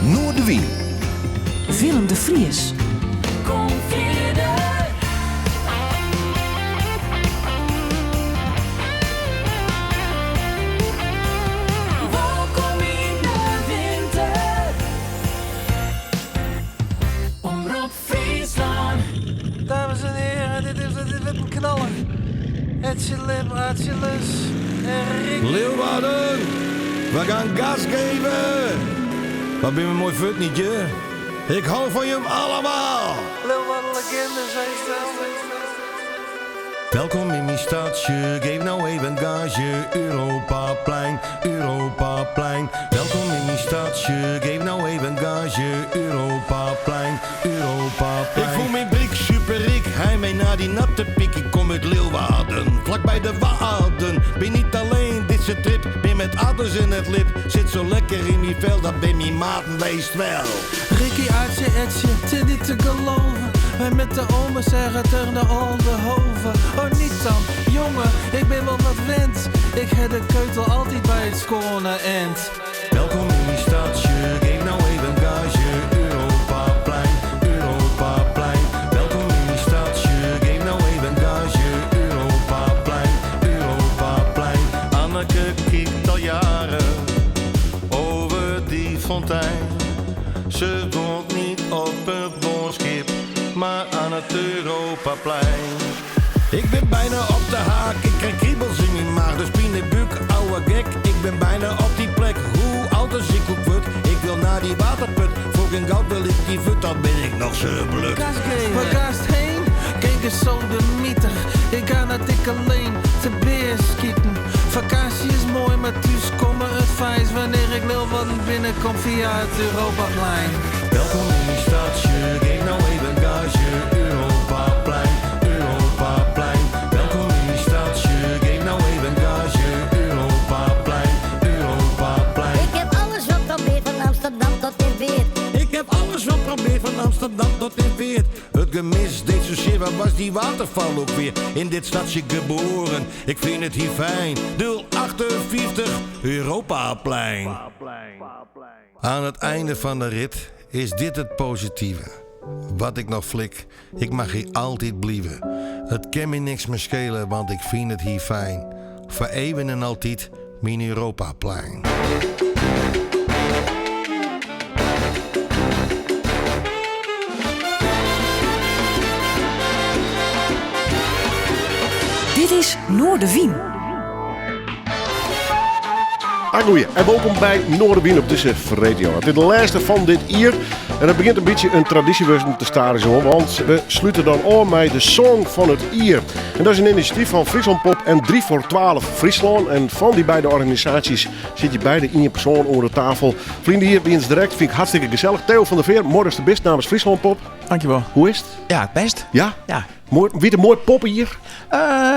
Noardewyn. Willem de Vries. Kom fierder. Wolkom yn de winter. Omrop Fryslân. Dames en heren, dit is, dit wordt een knaller. Etsje Lip, Atsje Lus en Rick. Leeuwarden, we gaan gas geven. Wat ben je mooi fut, niet je? Ik hou van jullie allemaal. Leeuwarden legende, zei ze. Welkom in mijn stadje, geef nou even gage. Europaplein, Europaplein. Welkom in mijn stadje, geef nou even gage. Europaplein, Europaplein. Ik voel me brik, superrik, hij mee naar die natte piek. Ik kom uit Leeuwarden, vlakbij de Waarden. Ben niet alleen, dit is een trip, ben met others in het lip. Zit zo lekker in mijn vel, dat ben mijn maten weest wel. Ricky, Aartje, Etje, het is niet te geloven. Wij met de omen zeggen tegen de oude hoven. Oh, niet dan, jongen, ik ben wel wat wend. Ik heb de keutel altijd bij het schone end. Welkom in mijn stadje, geef nou even gage. Europaplein, Europaplein. Welkom in mijn stadje, geef nou even gage. Europaplein, Europaplein. Anneke kijkt al jaren over die fontein. Ze woont niet op het boorschip, maar aan het Europaplein. Ik ben bijna op de haak, ik krijg kriebels in mijn maag. Dus buik, ouwe gek, ik ben bijna op die plek. Hoe oud als ik ook word, ik wil naar die waterput. Voor geen goud wil ik die fut, dan ben ik nog zo blut. Gas geven. Waar gaast heen? Kijk eens zo de mieter. Ik ga naar dik alleen te beer schieten. Vakantie is mooi, maar thuis komen het fijns wanneer ik Leeuwarden binnenkom via het Europaplein. Welkom in mijn stadje, geef nou even gage. Europaplein, Europaplein. Welkom in mijn stadje, geef nou even gage. Europaplein, Europaplein. Ik heb alles wel probeerd van Amsterdam tot in Weert. Ik heb alles wel probeerd van Amsterdam tot in Weert. Het gemis deed zozeer, waar was die waterval ook weer? In dit stadje geboren, ik vind het hier fijn. 058 Europaplein. Aan het einde van de rit is dit het positieve. Wat ik nog flik, ik mag hier altijd blijven. Het kan me niks meer schelen, want ik vind het hier fijn. Voor eeuwen en altijd, mijn Europaplein. Dit is Noardewyn. Agoeie en welkom bij Noardewyn op deze radio. Het is de laatste van dit jaar en het begint een beetje een traditie te staren, zo, want we sluiten dan aan met de Song van het Jier. En dat is een initiatief van Friesland Pop en 3 voor 12 Friesland. En van die beide organisaties zit je beide in je persoon onder de tafel. Vrienden hier bij ons direct, vind ik hartstikke gezellig. Theo van der Veer, morgen is de best namens Friesland Pop. Dankjewel. Hoe is het? Ja, best. Ja? Ja. Mooi, wie een mooi pop hier?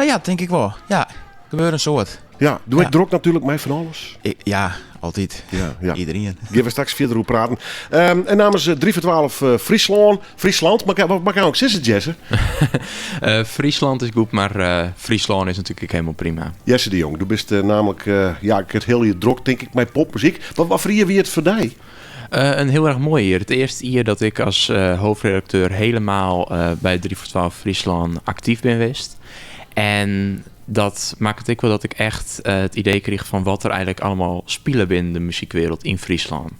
Ja, denk ik wel. Ja, gebeurt een soort. Ja, doe ik Ja. drok natuurlijk mij van alles. Ik, ja, altijd. Ja, ja. Iedereen. Gaan we straks verder over praten. En namens 3 voor 12 Friesland. Friesland, maar wat mag ik ook zeggen, Jesse? Friesland is goed, maar Friesland is natuurlijk ook helemaal prima. Jesse de Jong, du bist namelijk, ja, ik het heel je drok, denk ik, met popmuziek. Wat voor je wie het voor Een heel erg mooi jaar. Het eerste jaar dat ik als hoofdredacteur helemaal bij 3 voor 12 Friesland actief ben geweest. En dat maakt het ook wel dat ik echt het idee kreeg van wat er eigenlijk allemaal spelen binnen de muziekwereld in Friesland.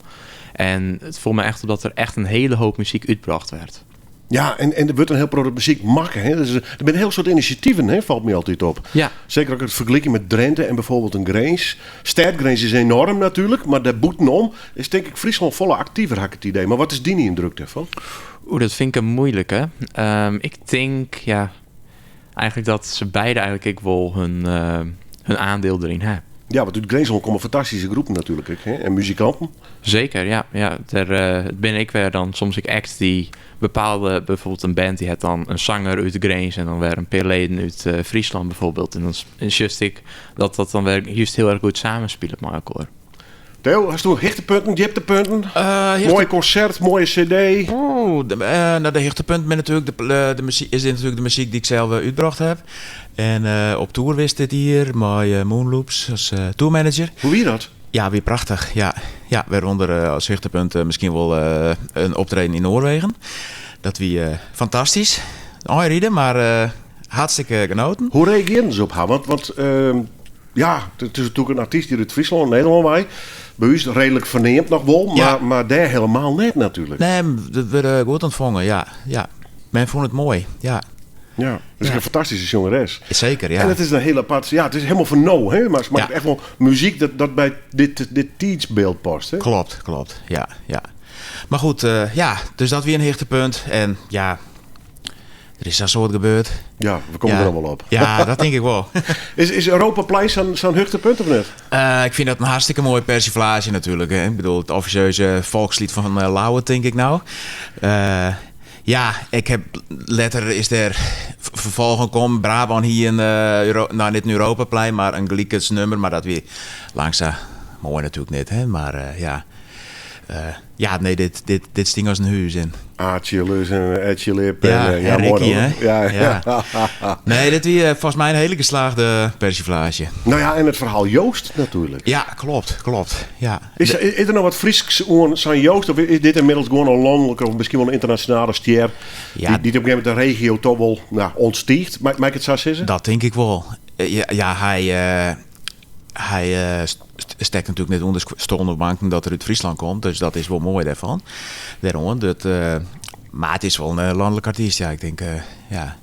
En het voelt me echt op dat er echt een hele hoop muziek uitgebracht werd. Ja, en er wordt een heel product muziek maken. Hè? Dus er zijn een heel soort initiatieven, hè, valt me altijd op. Ja. Zeker ook het vergelijken met Drenthe en bijvoorbeeld een Grins. Stad Grins is enorm natuurlijk, maar daar boeten is denk ik Friesland volle actiever, had ik het idee. Maar wat is die niet indruk daarvan? Oeh, dat vind ik een moeilijke. Ik denk, ja, eigenlijk dat ze beide eigenlijk ook wel hun aandeel erin hebben. Ja, want uit Grinslân komen fantastische groepen natuurlijk, hè? En muzikanten. Zeker, ja. Ja, daar ben ik weer dan soms ik acts die bepaalde, bijvoorbeeld een band die heeft dan een zanger uit Grins en dan weer een paar leden uit Friesland bijvoorbeeld. En dan is juist ik dat dat dan weer juist heel erg goed samenspelen met elkaar. Theo, hast du hichtepunten, dieptepunten? Mooi concert, mooie cd. Oeh, de nou, de hichtepunt met natuurlijk de de muziek, is natuurlijk de muziek die ik zelf uitgebracht heb. En op tour wist dit hier, met Moonloops als tourmanager. Hoe wie dat? Ja, wie prachtich. Ja, ja, wêrûnder as hichtepunt miskien wol in optreden yn Noarwegen. Dat wie fantastysk. Einride, mar hartstikke genoten. Hoe reagearren se op har? Want, want ja, it is natuerlik in artyst dy't út Fryslân, Nederlân wei. By ús reedlik ferneamd noch wol, mar, mar dêr helemaal net natuerlik. Nee, dat wurde goed ûntfongen, ja. ja. Men fûn it moai, ja. Ja, dat is in fantastyske sjongeres. Seker, ja. En it is in hiel apart, ja, it is helemaal fan no, hè, mar se makket echt wol muzyk dat, dat by dit, dit tiidsbyld past. Hè? Klopt, klopt, ja, ja. Mar goed, ja, dus dat wie in hichtepunt. En ja, der is sa'n soad gebeurd. Ja, we komme Ja. der noch wol op. Ja, dat tink ik wol. Is, is Europaplein sa'n sa'n hichtepunt of net? Ik fyn dat in hartstikke moaie persiflaazje natuerlik. Hè. Ik bedoel, it offisjeuze folksliet fan uh, Ljouwert, tink ik no. Ja, ik ha letter is der ferfolgen kommen. Brabân hie in, Euro, no net in Europaplein, mar in gelikens nûmer. Mar dat wie lang sa moai natuerlik net. Hè. Mar ja, ja, nee, dit, dit, dit stie as in hûs. En Aartje Lus en Etje Lip. Ja, en, ja, en moai, Ricky, hoor. hè? Ja, ja. Ja. Nee, dit wie folgens my in hiele geslaagde persiflaazje. Nou ja, en it ferhaal Joost natuerlik. Ja, klopt, klopt. Ja. Is, is der noch wat Frysks oan sa'n Joost? Of is dit ynmiddels gewoan in lanlike of miskien wol in ynternasjonale stjer? Ja. Dy't, dy't op in gegeven momint de regio toch wol no, ûntstiicht? Mei, mei ik it sa sizze? Dat tink ik wol. Ja, ja hy, hy stekt natuerlik net ûnder stuollen of banken dat er út Fryslân komt. Dus dat is wol moai dêrfan. Dêroan. Dat, mar it is wol in lanlik artyst. Ja, ik tink, ja,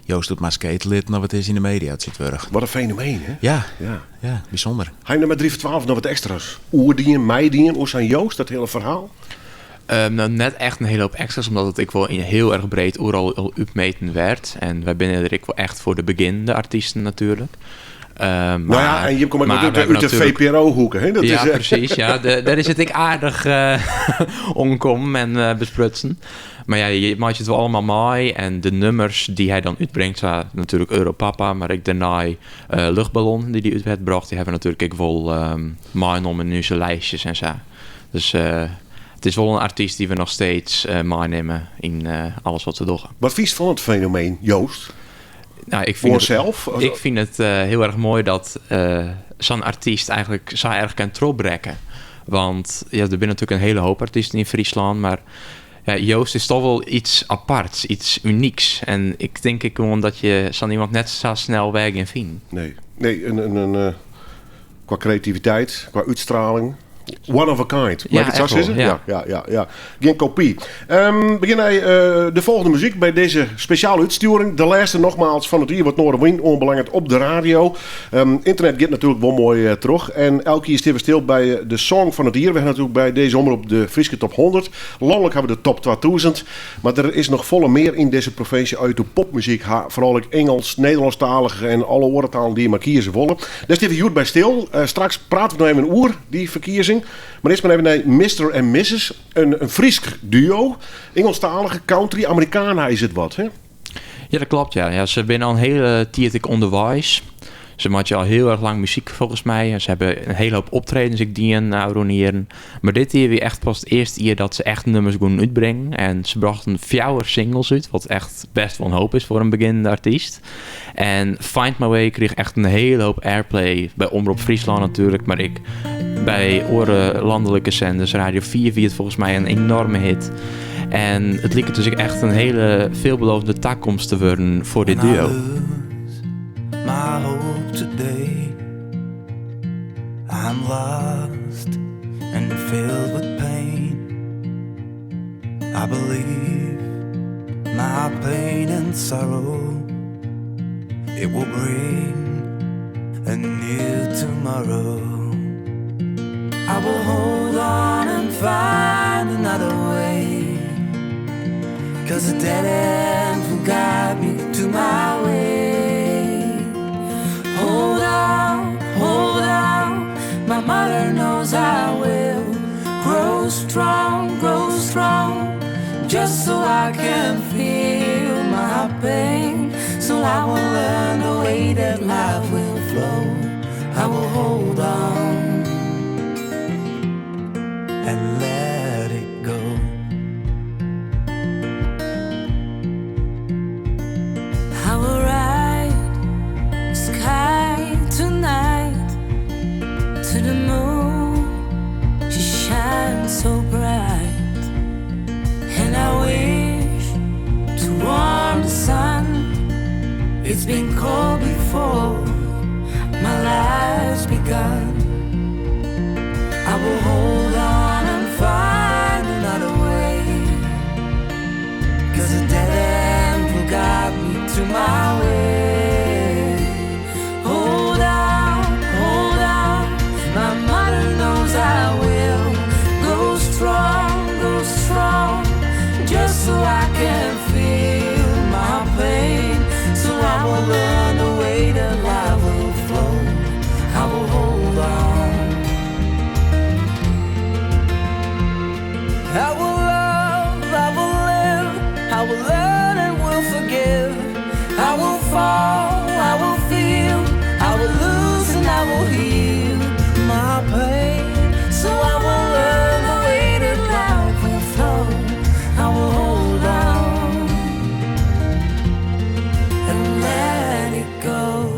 Joost doet mar skate litten of it is yn de media tsjintwurdich. Wat in fenomeen, hè? Ja, Ja. ja, bysûnder. Ha jim der mei 3 foar 12 noch wat ekstra's oerdien, meidien, oer sa'n Joost, dat hiele ferhaal? No, net echt in hiele hoop ekstra's, omdat it ek wol yn hiel erch breed oeral al útmeten waard. En wy binne der ek wol echt foar de begjinnende artysten natuerlik. Nou ja, en jim komme ek mar wat út we de, hawwe út de natuerlik- VPRO-hoeke, hè? Dat ja, is, presys. Ja. Dêr is it ek aardich omkommen en besprutsen. Mar ja, je meitsje it wol allegear mei. En de nûmers dy't hy dan útbringt, sa natuerlik Europapa, mar ek dêrnei Luchtballon dy't hy út hat brocht, dy hawwe we natuerlik ek wol meinommen yn ús lijstjes en sa. Dus it is wol in artyst dy't we noch steeds meinimme yn alles wat we dogge. Wat fynst fan it fenomeen, Joost? No, ik fyn Foar it, sels? ik fyn it hiel erch moai dat sa'n artyst eigentlik sa erch kin trochbrekke. Want ja, der binne natuerlik in hiele hoop artysten yn Fryslân, mar ja, Joost is toch wol iets aparts, iets unyks. En ik tink ek gewoan dat je sa'n iemand net sa snel wer gean finen. Nee, nee in, kwa kreativiteit, kwa útstraling. One of a kind. Mei Ja, ik it sa echt wol, sizze? ja. Ja, ja, ja, ja. Gjin kopy. Begjin nei de folgjende muzyk by dizze spesjale útstjoering. De lêste nogmaals fan it jier wat Noardewyn oanbelanget op de radio. Ynternet giet natuerlik wol moai troch. En elk jier stean we stil by de song fan it jier. We hawwe natuerlik by dizze omrop de Fryske Top 100. Lanlik hawwe we de Top 2000. Mar der is noch folle mear yn dizze provinsje út de popmuzyk. Ha, foaral ek Ingelsk, Nederlânsktalich en alle oare talen dy't je mar kieze wolle. Dêr stean we hjoed by stil. Straks prate we noch even oer dy ferkiezing. Mar earst mar even nei Mister en Missus. In Frysk duo. Ingelsktalige country, Americana is it wat, hè? Ja, dat klopt, ja. Ja, se binne al in hiele tiid ek ûnderweis. Se meitsje al hiel erch lang muzyk folgens my. En se hawwe in hiele hoop optredens ek dien de ôfrûne jierren. Mar dit jier wie echt pas it earste jier dat se echt nûmers begûnen útbringen. En se brochten fjouwer singles út, wat echt bêst wol in hoop is foar in begjinnende artyst. En Find My Way krige echt in hiele hoop airplay by Omrop Fryslân natuerlik, mar ek by oare lanlike senders. Radio 4 wie it folgens my in enoarme hit. En it liket dus ek echt in hiele feelbelovende takomst te wurden foar dit When I duo. lose my hope today, I'm lost and filled with pain. I believe my pain and sorrow, it will bring a new tomorrow. I will hold on and find another way. 'Cause the dead end will guide me to my way. Hold on, hold on, my mother knows I will grow strong, grow strong, just so I can feel my pain. So I will learn the way that life will flow. I will hold on and let it go. I will ride the sky tonight to the moon. got. I will hold on and find another way. Cause a dead end will guide me to my way. Hold on, hold on, my mother knows I will. Go strong, go strong, just so I can feel my pain. So I will learn the way that life will flow. I will hold on. I will love, I will live, I will learn and will forgive. I will fall, I will feel, I will lose and I will heal my pain. So I will learn the way that life will flow. I will hold on and let it go.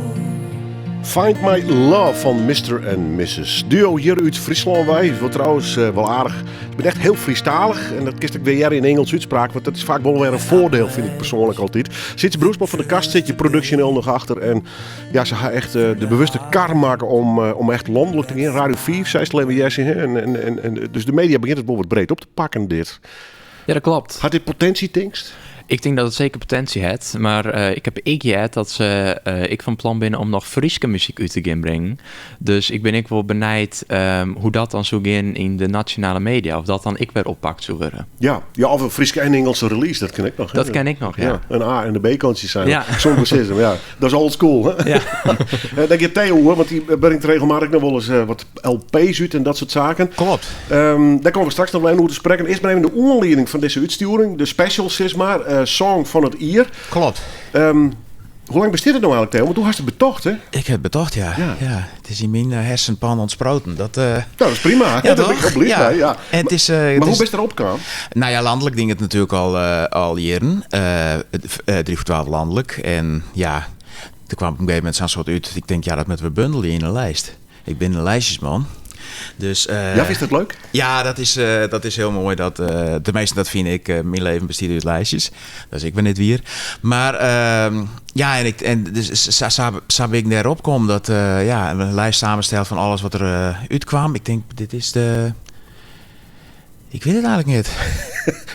Find My Love fan Mr. and Mrs. Duo hjir út Fryslân wei. Wat trouwens eh, wol aardich. Se binne echt hiel Frysktalich. En dat kinst ek wer hearre yn Ingelsk útspraak. Want dat is faak wol wer in foardiel, fyn ik persoanlik altyd. Sytse Broersma fan de Kast sit hjir produksjoneel noch achter. En ja, se ha echt eh, de bewuste kar makke om, eh, om echt lanlik te gean. Radio 5, seist al even Jesse. Hè? En, dus de media begjint it wol wat breed op te pakken, dit. Ja, dat klopt. Hat dit potinsje, tinkst? Ik tink dat it seker potinsje hat, mar eh, ik ha ek heard dat se eh, ek fan plan binne om noch Fryske muzyk út te gean bringen. Dus ik bin ek wol benijd hoe't dat dan soe gean yn de nasjonale media, of dat dan ek wer oppakt soe wurde. Ja, ja of in Fryske en Ingelske release, dat kin ek noch. Hè? Dat kin ek noch, ja. Ja, in A en de B-kantsjes zijn. Ja. Soms sizze, ja. Dat is old school. Hè? Ja. Eh, Dêr giet Theo oer, want dy bringt regelmatich noch wolris eh, wat LP's út en dat soart saken. Klopt. Dêr komme we straks noch wol even oer te sprekken. Earst mar even de oanlieding fan dizze útstjoering, de special sis mar, eh, Song fan it Jier. Klopt. Hoe lang bestiet it no eigentlik, Theo? Want do hast it betocht, hè? Ik ha it betocht, ja. Ja. Ja. It is yn myn hersenpan ûntsproten. Dat, Nou, dat is prima. Ja, Dêr bin ik toch? hiel bliid Ja. mei. Ja. En it is, Mar it hoe is bist derop kaam? Nou ja, lanlik die it natuerlik al, al jierren. 3 voor 12 lanlik. En ja, der kaam op in gegeven momint sa'n soart út. Ik tink, ja, dat moatte we bundelje yn in lijst. Ik bin in lijstjesman. Dus, Ja, fynst dat leuk? Ja, dat is hiel moai. Dat, teminsten, dat fyn ik. Myn leven bestiet út lijstjes. Dat is ek wer net wier. Mar ja, en ik, en dus, sa, sa, sa bin ik dêrop kommen dat, ja, in lijst samensteld fan alles wat der útkaam. Ik tink, dit is de... Ik wit it eigentlik net.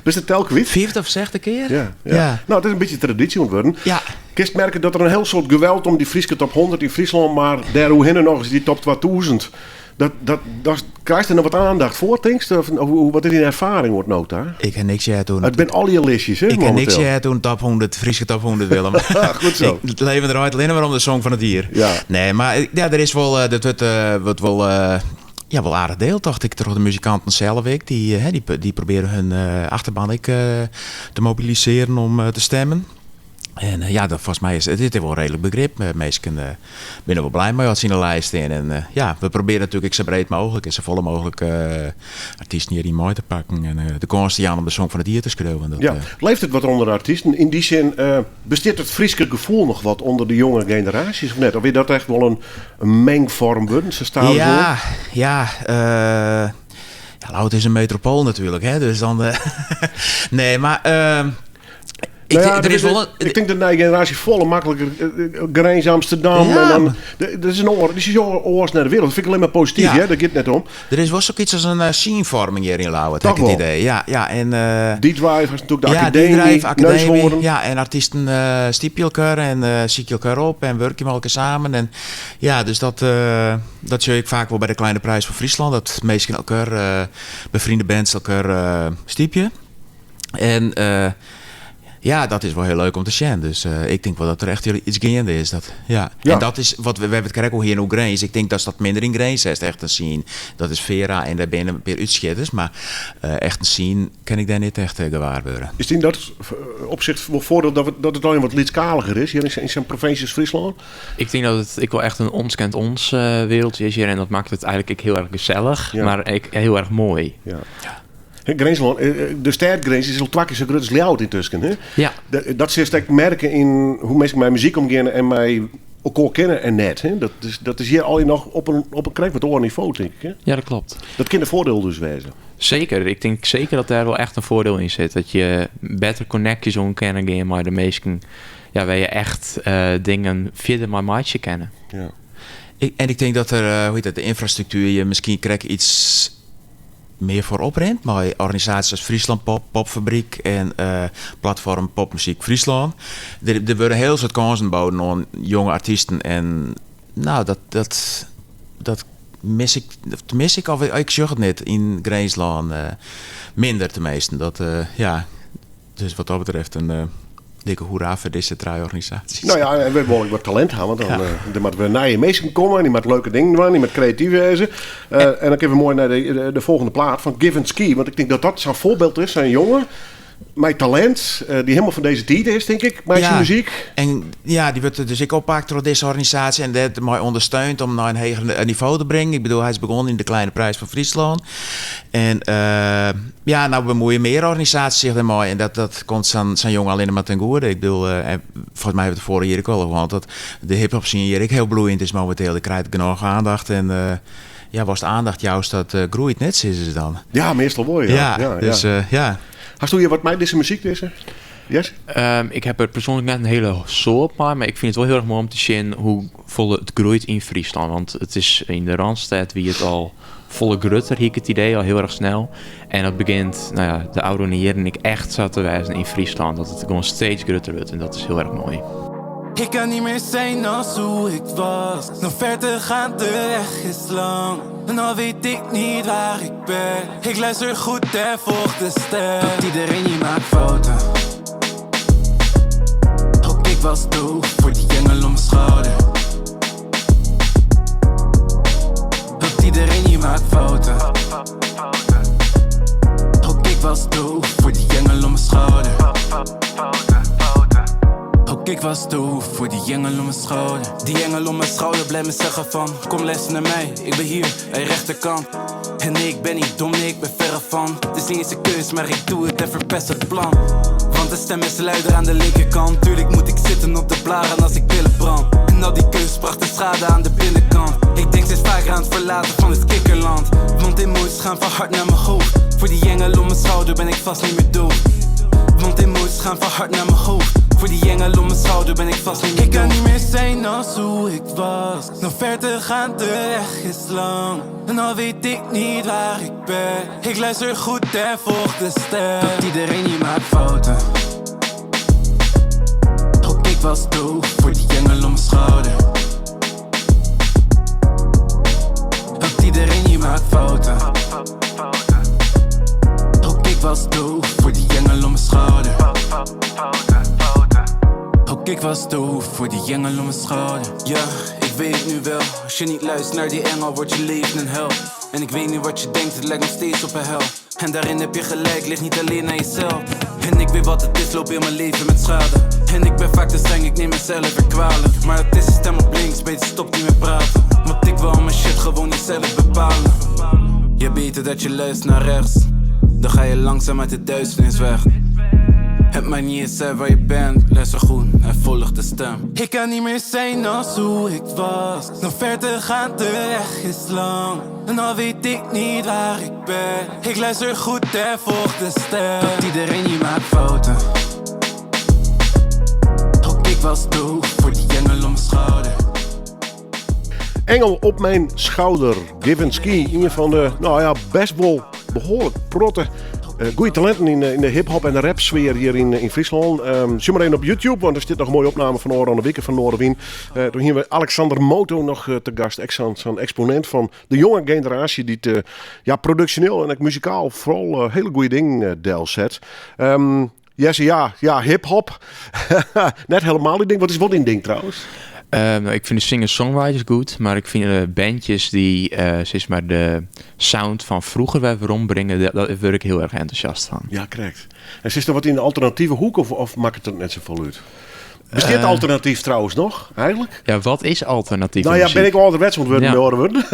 Bist it tel kwyt? Fyfde of sechde kear? Ja, ja. Ja. No, it is in bytsje tradysje wurden. Ja. Kinst merke dat der in hiel soad geweld om dy Fryske top 100 yn Fryslân, mar dêroerhinne noch ris dy top 2000. Dat, dat, dat, krijst der noch wat oandacht foar, tinkst? Of, of, hoe- wat is dyn erfaring oant no ta? Ik ha niks heard oer. It binne allegear listjes, hè, Ik ha niks mominteel. heard oer in top 100, Fryske top 100, Willem. Goed zo. Ik, it leven draait allinne mar om de song fan it jier. Ja. Nee, mar ja, der is wol, dat wurdt, wurdt wol, ja, wol aardich dield, tocht ik, troch de muzikanten sels ek. Dy, hè, dy, dy probearje hun achterban ek te mobilisearjen om te stimmen. En ja, dat, folgens my is it, it is wol reedlik begrip. Minsken binne wol blij mei as se yn de lijst stean. En ja, we probearje natuerlik ek sa breed mooglik en safolle mooglik artysten hjiryn mei te pakken. En de kâns te jaan om de song fan it jier te skriuwen. Dat, Ja, leeft it wat ûnder de artysten? Yn dy sin, bestiet it Fryske gefoel noch wat ûnder de jonge generaasjes of net? Of is dat echt wol in, in mengfoarm wurden, sa stadichoan? Ja, ja, ja, Ljouwert is in metropoal natuerlik, hè, dus dan... nee, mar... ik, Nou ja, der is wol in, ik tink dat de nije generaasje folle makliker Grins, Amsterdam Ja, en dan, mar- dat is in oar, dat is oars nei de wereld. Dat fyn ik allinne mar posityf, Ja. hè? Dêr giet it net om. Der is wol sokyts as in scenefoarming hjir yn Ljouwert, Toch ha ik it wol. idee. Ja, ja, en, D-Drive is natuerlik de ja, akademy, D-Drive, akademy, Neushoorn. Ja, en artysten stypje elkoar en sykje elkoar op en wurkje mei elkoar samen. En, ja, dus dat, dat sjoch ik faak wol by de Kleine Prijs van Friesland, dat minsken elkoar, befriende bands elkoar stypje. En ja, dat is wol hiel leuk om te sjen. Dus ik tink wol dat der echt yts geande is. Dat, ja. Ja. En dat is wat we, we hawwe it krekt al hienen oer Grins. Ik tink dat dat minder yn Grins is, echt in scene. Dat is Vera en dêr binne in pear útsjitters. Mar echt in scene kin ik dêr net echt gewaar wurde. Is it yn dat opsicht wol foardiel dat, we, dat it allegear wat lytsskaliger is hjir yn sa'n provinsje as Fryslân? Ik tink dat it ek wol echt in ons kent ons wereldje is hjir. En dat makket it eigentlik ek hiel erch gesellich, Ja. mar ek hiel erch moai. Ja. Grinslân, de stêd Grins is al twa kear sa grut as Ljouwert yntusken. Hè? Ja. Dat silst ek merke yn hoe't minsken mei muzyk omgean en mei elkoar kenne en net. Hè? Dat is hjir al noch op in krekt wat oar nivo, tink ik. Hè? Ja, dat klopt. Dat kin in foardiel dus wêze. Seker. Ik tink seker dat dêr wol echt in foardiel yn sit. Dat je better connecties oan kinne gean mei de minsken. Ja, wêr't je echt dingen fierder mei meitsje kinne. Ja. Ik, en ik tink dat der, hoe hjit dat, de ynfrastruktuer hjir miskien krekt iets mear foarop rint mei organisaasjes as Friesland Pop, Popfabryk en Platfoarm Popmuzyk Fryslân. Der, der wurde hiel soad kânsen boden oan jonge artysten en no, dat, dat, dat mis ik, mis ik of ik sjoch it net yn Grinslân. Minder teminsten. Dat, ja. Dus wat dat betreft in dikke hoera foar dizze trije organisaasjes. No ja, en we wolle ek wat talint ha, want dan ja. Der moatte wer nije minsken komme, dy moatte leuke dingen dwaan, dy moatte kreatyf wêze. En dan kinne we moai nei de folgjende plaat fan Given Ski, want ik tink dat dat sa'n foarbyld is, sa'n jonge mei talint, dy't hielendal fan dizze tiid is, tink ik, mei syn muzyk. En ja, dy wurdt dus ek oppakt troch dizze organisaasje en dêrmei ûndersteund om nei in heger nivo te bringen. Ik bedoel, hy is begûn yn de Kleine Prijs fan Fryslân. En ja, no bemuoie mear organisaasjes sich dêrmei en dat, dat komt sa'n sa'n jonge allinne mar ten goede. Ik bedoel, en folgens my ha we it de foarige jier ek al oer hân, dat de hiphop scene hjir ek hiel bloeiend is mominteel. Dy krijt genôch aandacht en ja, watst aandacht joust, dat groeit net, sizze se dan. Ja, meastal wol, ja. Ja, ja, dus ja. Hasto hjir wat mei dizze muzyk, dizze? Yes? Ik ha der persoanlik net in hiele soad mei, mar ik fyn it wol hiel erch moai om te sjen hoe folle it groeit yn Fryslân. Want it is yn de Randstêd wie it al folle grutter, hie ik it idee, al hiel erch snel. En dat begjint, no ja, de ôfrûne jierren ek echt sa te wêzen yn Fryslân, dat it gewoan steeds grutter wurdt en dat is hiel erch moai. Ik kan niet meer zijn als hoe ik was. Nog ver te gaan, de weg is lang. En al weet ik niet waar ik ben. Ik luister goed en volg de stem. Want iedereen die maakt fouten. Ook ik was doof voor die engel om mijn schouder. Want iedereen die maakt fouten. Ook ik was doof voor die engel om mijn schouder. Ook ik was doof voor die engel om mijn schouder. Die engel om mijn schouder blijft me zeggen van: Kom luister naar mij, ik ben hier, aan je rechterkant. En nee, ik ben niet dom, nee, ik ben verre van. Het is niet eens een keus, maar ik doe het en verpest het plan. Want de stem is luider aan de linkerkant. Tuurlijk moet ik zitten op de blaren als ik billen brand. En al die keus bracht de schade aan de binnenkant. Ik denk steeds vaker aan het verlaten van het kikkerland. Want emoties gaan van hart naar mijn hoofd. Voor die engel om mijn schouder ben ik vast niet meer doof. Want emoties gaan van hart naar mijn hoofd. Voor die engel om mijn schouder ben ik vast niet meer Ik kan niet meer zijn als hoe ik was. Nog ver te gaan, de weg is lang. En al weet ik niet waar ik ben. Ik luister goed en volg de stem. Want iedereen die maakt fouten. Ook ik was doof voor die engel om mijn schouder. Want iedereen die maakt fouten. Ook ik was doof voor die engel om mijn schouder. Ook ik was doof voor die engel om mijn schouder. Ja, ik weet het nu wel. Als je niet luistert naar die engel, wordt je leven een hel. En ik weet nu wat je denkt, het lijkt nog steeds op een hel. En daarin heb je gelijk, ligt niet alleen aan jezelf. En ik weet wat het is, loop in mijn leven met schade. En ik ben vaak te streng, ik neem mezelf weer kwalijk. Maar het is een stem op links, beter stop niet meer praten. Want ik wil al mijn shit gewoon niet zelf bepalen. Je beter dat je luistert naar rechts. Dan ga je langzaam uit de duisternis weg. Het maakt niet eens uit waar je bent, luister goed en volg de stem. Ik kan niet meer zijn als hoe ik was. Nog ver te gaan, de weg is lang. En al weet ik niet waar ik ben. Ik luister goed en volg de stem. Want iedereen die maakt fouten. Ook ik was doof voor die engel om mijn schouder. Engel op mijn schouder, Given Ski. Een van de, nou ja, best wel behoorlijk protte goede talenten in de hip-hop en de rap-sfeer hier in Friesland. Zie maar even op YouTube, want er zit nog een mooie opname van Oran de Wikke van Noardewyn. Toen hier we Alexander Moto nog te gast, ex zo'n exponent van de jonge generatie die het, ja, productioneel en ook muzikaal vooral hele goede dingen delzet. Jesse, ja, hip-hop. Net helemaal die ding. Wat is wat in ding trouwens? Nou, ik vind de singer-songwriters goed, maar ik vind de bandjes die zeg maar de sound van vroeger weer werombringe, daar word ik heel erg enthousiast van. Ja, correct. En zit er wat in de alternatieve hoek of maakt het er net zoveel uit? Bestaat alternatief trouwens nog, eigenlijk? Ja, wat is alternatief? Nou ja, muziek? ben ik wel ouderwets ontworpen, Ja. worden.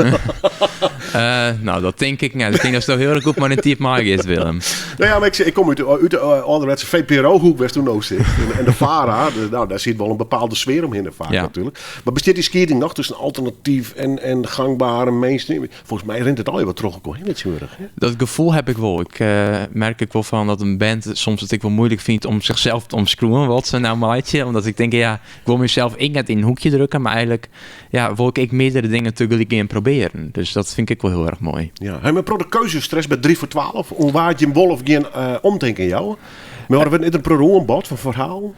Nou, dat denk ik niet. Ik denk dat het heel erg goed maar een type maak is, Willem. Nou ja, maar ik kom uit de ouderwetse V P R O-hoek, waar toen ook zit. En de VARA, daar zit wel een bepaalde sfeer omheen vaak natuurlijk. Maar bestaat die scheiding nog tussen alternatief en gangbare mainstream? Volgens mij rent het al wat terug ook in het Zurich, hè? Dat gevoel heb ik wel. Ik merk ik wel van dat een band soms het ik wel moeilijk vindt om zichzelf te omschroeven. Wat ze nou maatje, omdat Dat ik denk, ja, ik wil mezelf ik net in een hoekje drukken, maar eigenlijk ja, wil ik ik meerdere dingen tegelijk in proberen. Dus dat vind ik wel heel erg mooi. Ja. Heb je een keuzestress bij 3 voor 12? Hoe waard je een wol of geen omdenken jou? Maar we hebben een aanbod van verhaal.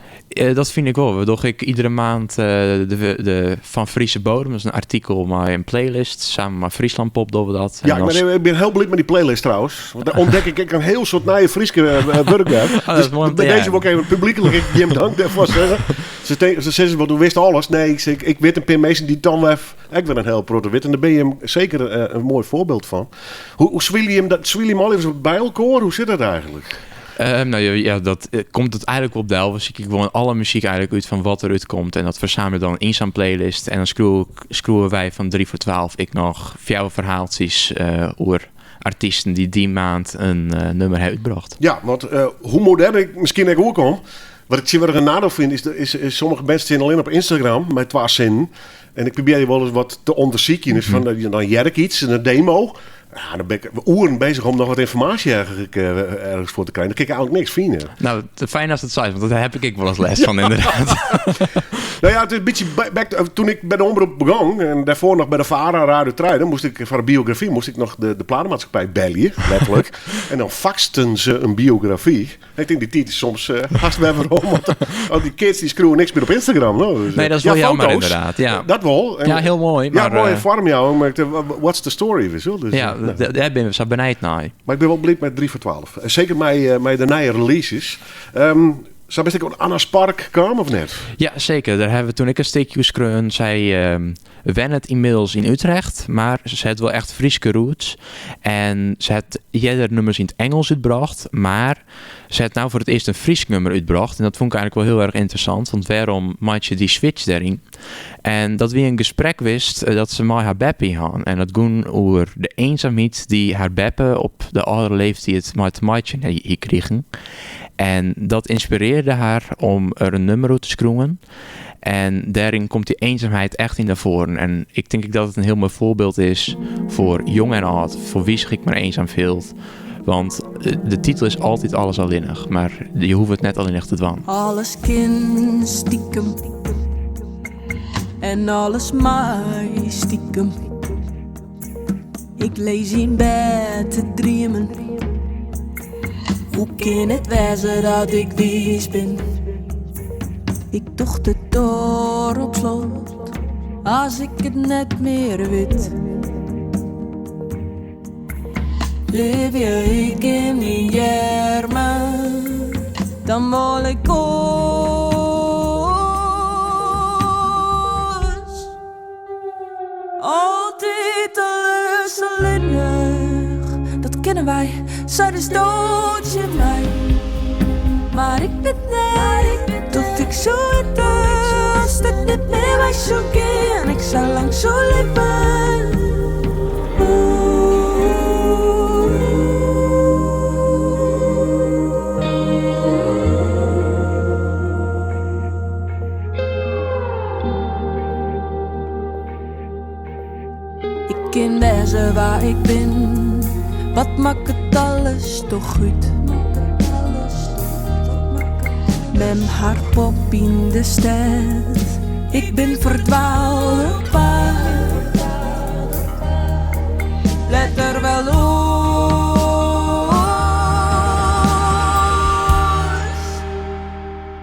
Dat vind ik wel. We doch ik iedere maand de van Friese Bodem. Dat is een artikel, maar een playlist. Samen met Friesland Pop doen we dat. Ja, ik ben heel blij met die playlist trouwens. Want daar ontdek ik een heel soort nieuwe Frieske werkwerk. Oh, dat is dus mooi om bij te deze horen. wil ik even publiekelijk Jim dank daarvoor zeggen. Ze zeggen, want u wist alles. Nee, ik weet een paar mensen die dan even... Ik ben een heel proto wit en daar ben je hem zeker een mooi voorbeeld van. Hoe zwil je hem dat, zwil je hem al even bij elkaar? Hoe zit dat eigenlijk? Nou ja, dat komt het eigenlijk op de helft. Dus ik gewoon alle muziek eigenlijk uit van wat eruit komt. En dat verzamel ik dan in zo'n playlist. En dan screwen wij van 3 voor 12 ik nog jouw verhaaltjes over artiesten die die maand een nummer hebben uitgebracht. Ja, want hoe modern ik misschien ook kom. Wat ik zie wat ik een nadeel vind, is sommige mensen zijn alleen op Instagram met 2 zinnen. En ik probeer je wel eens wat te onderzoeken. Dus van, dan jerk iets, een demo. Ja, dan ben ik uren bezig om nog wat informatie eigenlijk, ergens voor te krijgen. Dan kan ik eigenlijk niks vinden. Nou, fijn als het zo is, want daar heb ik wel eens les van inderdaad. Nou ja, het is een beetje back to, toen ik bij de omroep begon en daarvoor nog bij de VARA Radio Trein, dan moest ik voor de biografie moest ik nog de platenmaatschappij bellen, letterlijk. En dan faxten ze een biografie. En ik denk, die titel is soms haast weer waarom, want al die kids die schreeuwen niks meer op Instagram. No? Dus, Nee, dat is ja, wel jammer foto's, inderdaad. Ja. Dat wel. En, Ja, heel mooi. Ja, Maar, mooie vorm, ja, maar ik dacht, what's the story, weet je wel? Dus, ja, nou. daar ben ik zo benijd naar. Maar ik ben wel blij met 3 voor 12. En zeker met de nieuwe releases. Zou best ik ook Anna Spark komen of net? Ja, zeker. Daar hebben we toen ik een stukje schreeuwen. Zij wennet inmiddels in Utrecht, maar ze had wel echt Frieske roots. En ze had eerder nummers in het Engels uitgebracht, maar ze had nou voor het eerst een Fries nummer uitgebracht. En dat vond ik eigenlijk wel heel erg interessant, want waarom maak je die switch daarin? En dat we een gesprek wist dat ze met haar beppie had. En dat ging over de eenzaamheid die haar beppe op de oude leeftijd met het maatje hier kregen. En dat inspireerde haar om er een nummer op te schroeven. En daarin komt die eenzaamheid echt in naar voren. En ik denk dat het een heel mooi voorbeeld is voor jong en oud. Voor wie zich ik maar eenzaam voelt. Want de titel is altijd alles alleenig. Maar je hoeft het net alleenig te dwan. Alles kind stiekem. En alles maar stiekem. Ik lees in bed te dromen. Hoe kan het wezen dat ik wies ben? Ik tocht de deur op slot, als ik het net meer weet. Leef je ik in die jermen, dan wil ik oors. Altijd alles alleenig, dat kennen wij, zij dus doodje mij. Maar ik weet net dat ik zo het als dat niet meer wij zoeken en ik zal lang zo leven. Ik ken wezen waar ik ben, wat maakt het alles toch goed? Mem haar pop in de stad, ik ben verdwaald op pad. Let er wel op.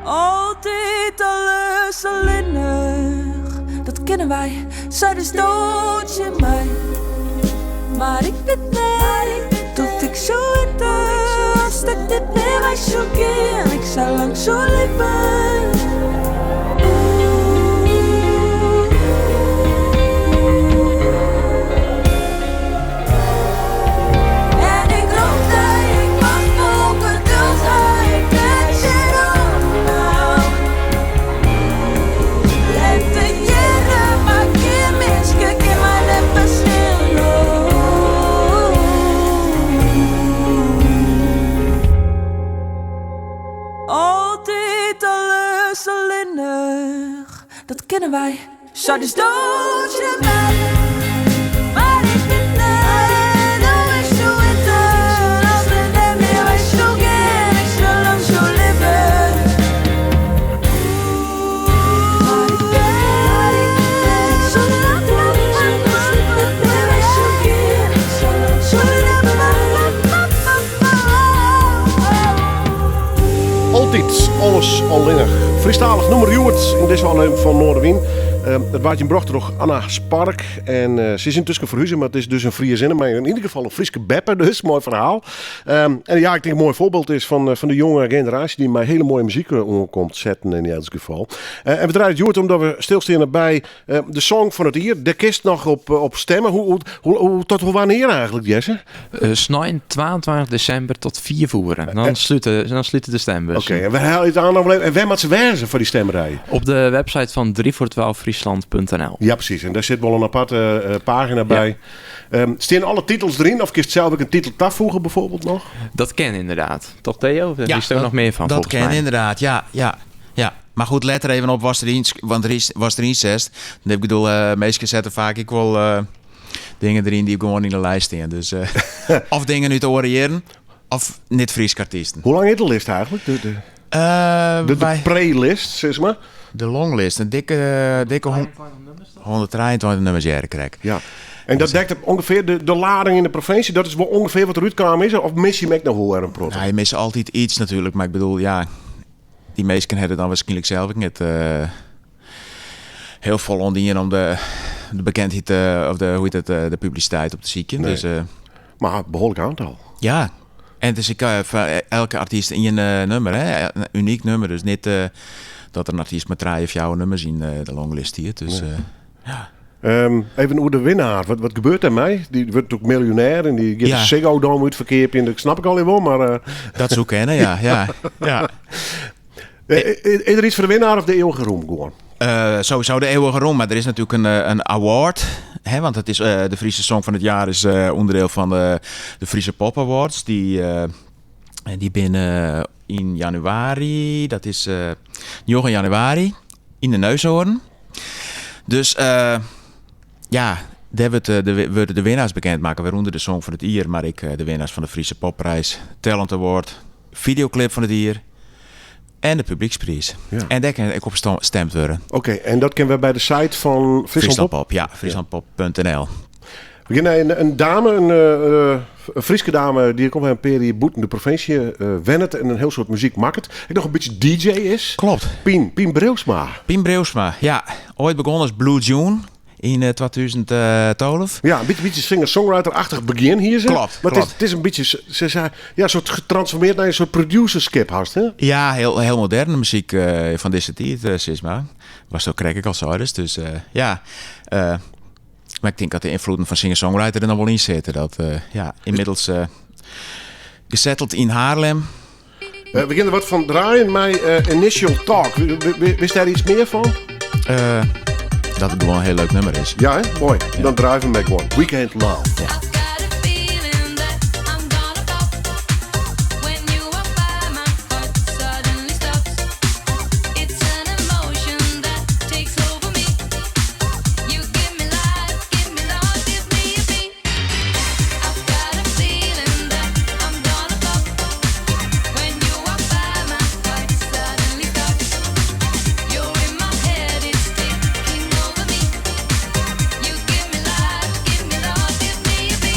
Altijd alles alleenig, dat kennen wij, zij dus doodje mij. Maar ik weet net dat ik zo het als dat dit meer wij zoeken en ik zal lang zo leven. En ik roep dat ik mag vol geduld, ik ben zin op nou. Let de jaren, maar geen mens, kijk in mijn leven stil. Altijd alles alleenig, dat kennen wij. Zij dus doodje mij. Maar ik ben net, oh, ik zo het als we net meer wij zoeken, ik zal lang zo leven. Altyd, alles allinnich. Frysktalich nûmer hjoed yn dizze ôflevering fan Noardewyn. It waard jim brocht troch Anna Spark. En se is yntusken ferhuze, mar it is dus in Friezinne, mar yn ieder gefal in Fryske beppe dus. Moai ferhaal. En ja, ik tink in moai foarbyld is fan de jonge generaasje dy't mei hiele moaie muzyk oan komt setten yn elts gefal. En we draaie it hjoed omdat we stilsteane by de song fan it jier. Dêr kinst noch op stimme. Hoe, tot hoe wannear eigentlik, Jesse? Snein 22 desimber tot 5 oere. Dan slute de stembussen. Oké, en wêr helje it oan? En wêr moat se wêze foar dy stemmerij? Op de website fan 3 voor 12 Friesland.nl. Ja, presys. En dêr sit wol in aparte pagina by. Steane alle titels deryn of kinst sels ek in titel tafoege bijvoorbeeld noch? Dat kin ynderdaad. Toch Theo? Dêr witst ek noch mear fan, Dat folgens kin my. ynderdaad, ja. Mar goed, let der even op watst deryn, want der is, watst deryn setst. Ik bedoel, minsken sette faak ek wol dingen deryn dy't gewoan yn de lijst stean. Dus, of dingen út oare jierren, of net-Fryske artysten. Hoe lang is de list eigentlik? De pre-list, sis mar. De longlist, in dikke 123 nûmers hear ik krekt. Ja. En dat dekt ûngefear de lading yn de provinsje? Dat is wol ûngefear wat derút kaam is? Of mis je him ek noch wol wer in protte? Nou, je misse altyd iets natuerlik, mar ik bedoel, ja, dy minsken hawwe dan wierskynlik sels ek net hiel folle oan dien om de bekendheid, of de, hoe hjit it, de publisiteit op te sykjen. Nee. Dus, Mar in behoarlik oantal. Ja, en it is ek foar elke artyst ien nûmer, hè? In unyk nûmer. Dus net dat der in artyst mei trije of fjouwer nûmers yn de longlist stiet. Dus, Nee. ja. Even oer de winnaar. Wat gebeurt dêrmei? Dy wurdt natuerlik miljonêr en dy giet de Ziggo Dome útferkeapjen. Dat snap ik allegear wol, mar Dat soe kinne, ja. Is der iets foar de winnaar of de eeuwige roem gewoan? Sowieso de eeuwige roem, mar der is natuerlik in award. Hè, want it is, de Friese Song fan it Jaar is ûnderdiel fan de Friese Pop Awards. Dy binne yn januari, dat is 9 januari, yn de Neushoorn. Dus ja, dêr wurde de winnaars bekend makke, wêrûnder de Song fan it Jier, mar ek de winnaars fan de Friese Popprijs, Talent Award, videoclip fan it jier en de publykspriis. En dêr kin ek op stemd wurde. Oké, en dat kin wer by de site fan Friesland Friesland Pop? Pop, ja, frieslandpop punt N L. We gean nei in dame, in Fryske dame dy't al in pear jier bûten de provinsje wennet en in hiel soad muzyk makket. Ek noch in bytsje DJ is. Klopt. Pien Breeuwsma. Pien Breeuwsma, ja. Oait begûn as Blue June yn 2012. Ja, in bytsje singer-songwriter-achtich begjin hie se. Klopt, Mar it is in bytsje, se is, ja, soart getransformearre nei in soart producerskip hast, hè? Ja, hiel moderne muzyk fan dizze tiid, sis mar. Watsto krekt ek al seidest, dus ja. Mar ik tink dat de ynfloeden fan singer-songwriter der noch wol yn sitte. Dat, ja, ynmiddels gesetteld yn Haarlem. We gean der wat fan draaien mei Initial Talk. Witst dêr iets mear fan? Dat it gewoan in hiel leuk nûmer is. Ja, hè? Moai. Ja. Dan draaie we him gewoan. Weekend Love. Ja. When you walk by, my heart suddenly stops. It's an emotion that takes over me. You give me life, give me love, give me a beat. I've got a feeling that I'm gonna pop. When you walk by, my heart suddenly stops. You're in my head, it's taking over me. You give me life, give me love, give me a beat.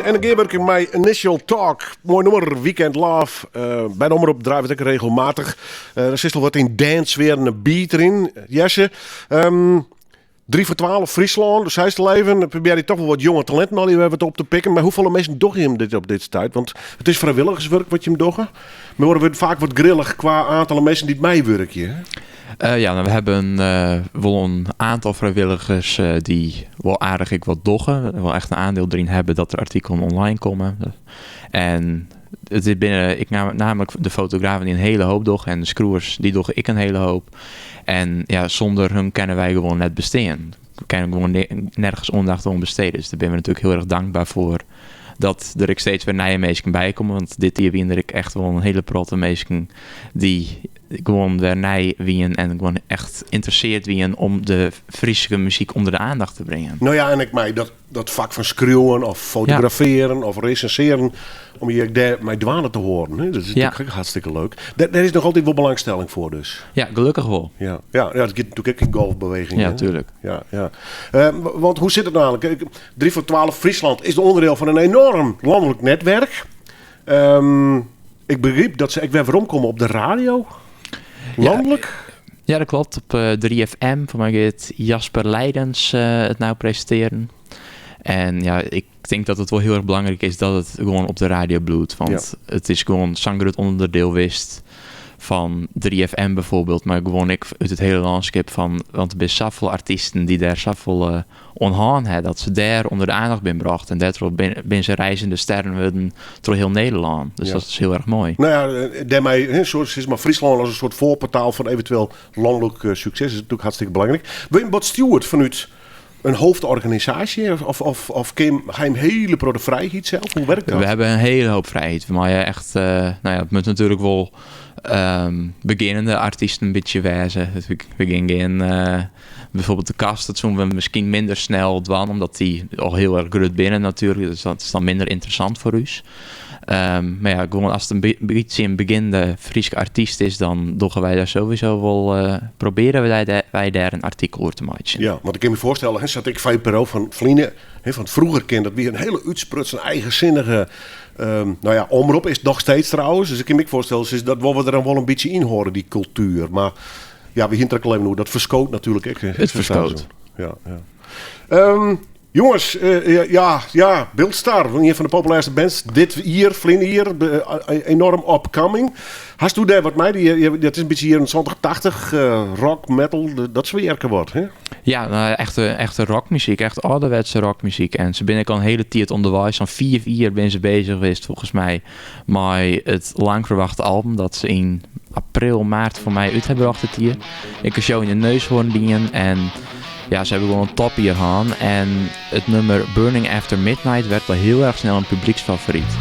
en de gearwurking mei Initial Talk. Moai nûmer, Weekend Love. By de omrop draaie we it ek regelmatich. Der sit al wat in dance-sfear en in beat deryn. Jesse, 3 foar 12 Fryslân, do seist al even, probearje toch wol wat jonge talinten al wat op te pikken. Mar hoefolle minsken dogge jim dit op dit stuit? Want it is frijwilligerswurk wat jim dogge. Mar wurdt faak wat grillich kwa oantallen minsken dy't meiwurkje. Ja, nou, we hebben wol in oantal frijwilligers dy't wol aardich ek wat dogge. Wol echt in oandiel deryn hawwe dat der artikelen online komme. En it is binne ek nammentlik de fotografen dy't in hiele hoop dogge en de skriuwers dy dogge ek in hiele hoop. En ja, sûnder hun kinne wy gewoan net bestean. We kinne gewoan nergens oandacht oan bestede. Dus dêr binne we natuerlik hiel erch dankber foar dat der ek steeds wer nije minsken by komme. Want dit jier wiene der ek echt wol in hiele protte minsken dy't gewoan wer nij wiene en gewoan echt ynteressearre wiene om de Fryske muzyk ûnder de oandacht te bringen. No ja, en ek mei dat fak fan skriuwen of fotografearjen of resinsearjen, om je ek dêr mei dwaande te hâlden. Hè? Dat is natuerlik ek hartstikke leuk. Dêr is noch altyd wol belangstelling foar dus. Ja, gelokkich wol. Ja, ja, ja, it giet natuerlik ek yn golfbeweging. Ja, hè? tuerlik. Ja, ja. Want hoe sit it no eigentlik? 3 foar 12 Friesland is ûnderdiel fan in enoarm lanlik netwerk. Ik begryp dat se ek wer weromkomme op de radio. Lanlik? Ja, dat klopt. Op 3FM, foar my giet Jasper Leidens it no presintearjen. En ja, ik tink dat it wol hiel erch belangryk is dat it gewoan op de radio bliuwt. Want it is gewoan sa'n grut ûnderdiel west fan 3FM byfoarbyld, mar gewoan ek út it hiele lânskip fan, want der binne safolle artysten dy't dêr safolle oan hân ha, dat se dêr ûnder de oandacht binne brocht en dêrtroch binne se reizende sterren wurden troch hiel Nederlân. Dus dat is hiel erch moai. No ja, dêrmei, hè, soort, sis mar, Fryslân as in soart foarportaal fan eventueel lanlik sukses is natuerlik hartstikke belangryk. Wurdt jim wat stjoerd fanút in hoofdorganisaasje of kin ha jim in hiele protte frijheid sels? Hoe wurket dat? We hawwe in hiele hoop frijheid. We meie echt, no ja, it moat natuerlik wol begjinnende artysten in bytsje wêze. Dus we gean gjin, byfoarbyld De Kast, dat soene we miskien minder snel dwaan, omdat dy al hiel erch grut binne natuerlik. Dus dat is dan minder ynteressant foar ús. Mar ja, gewoan as it in bytsje in begjinnende Fryske artyst is, dan dogge wy dêr sowieso wol, probearje wy dêr in artikel oer te meitsjen. Ja, want ik kin my foarstelle, hè, sa't ik VPRO fan ferline, hè, fan froeger ken, dat wie in hiele útsprutsen, eigensinnige, no ja, omrop is it noch steeds trouwens. Dus ik kin my ek foarstelle, sis, dat wolle we der dan wol in bytsje yn hâlde, dy kultuer. Mar ja, we hiene it der ek al even oer, dat ferskoot natuerlik ek. It ferskoot. Ja, ja. Jonges, ja, ja, Bildstar, ien fan de populêrste bands dit jier, ferline jier, enoarm upcoming. Hasto dêr wat mei? Dat is in bytsje jierren 70, 80, rock, metal, dat sfearke wat, hè? Ja, nou, echte rockmuzyk, echt âlderwetse rockmuzyk. En se binne ek al in hiele tiid ûnderweis, sa'n 5 jier binne se beuzich west, folgens my, mei it lang ferwachte album dat se yn april, maart foar my út ha brocht dit jier. Ek in show yn de Neushoorn dien en ja, se hawwe gewoan in topjier hân. En it nûmer Burning After Midnight waard al hiel erch snel in publyksfavoryt.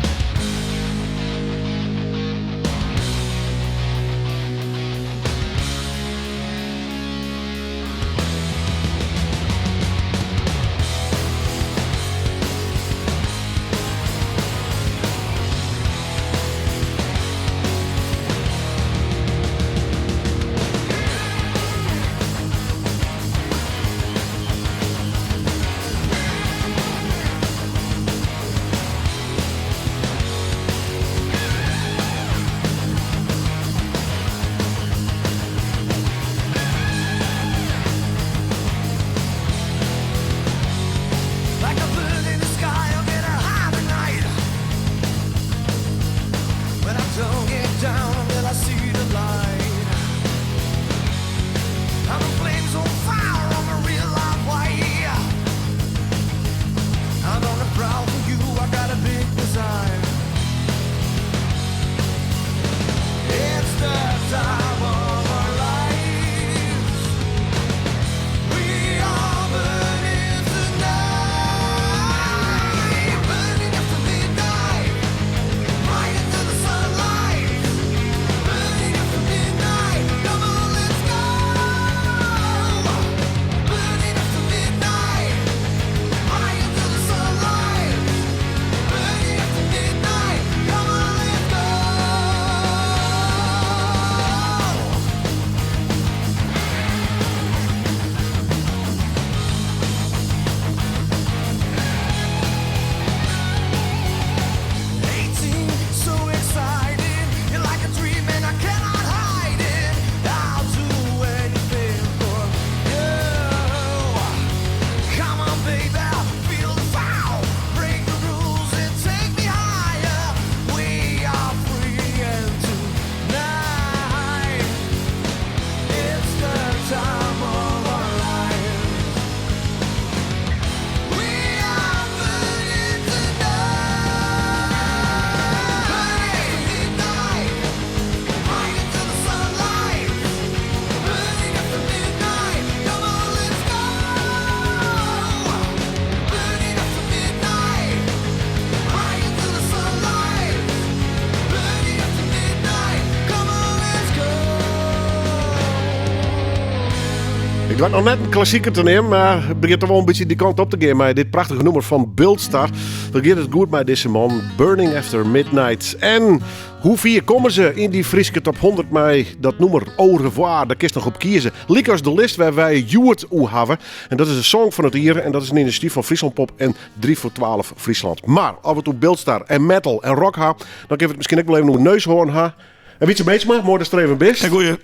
Ik doar noch net in klassiker te neamen, mar it begjint toch wol in bytsje dy kant op te gean mei dit prachtige nûmer fan Bildstar. Dan giet it goed mei dizze man, Burning After Midnight. En hoe fier komme se yn dy Fryske top 100 mei dat nûmer Au Revoir? Dêr kinst noch op kieze. Lykas de list wêr't wy hjoed oer hawwe. En dat is de song fan it jier en dat is in inisjatyf fan Friesland Pop en 3 voor 12 Friesland. Mar as we it oer Bildstar en metal en rock ha, dan kinne we it miskien ek wol even oer Neushoorn ha. En Wietse Beetsma, moai datst der even bist. Ja, goeie.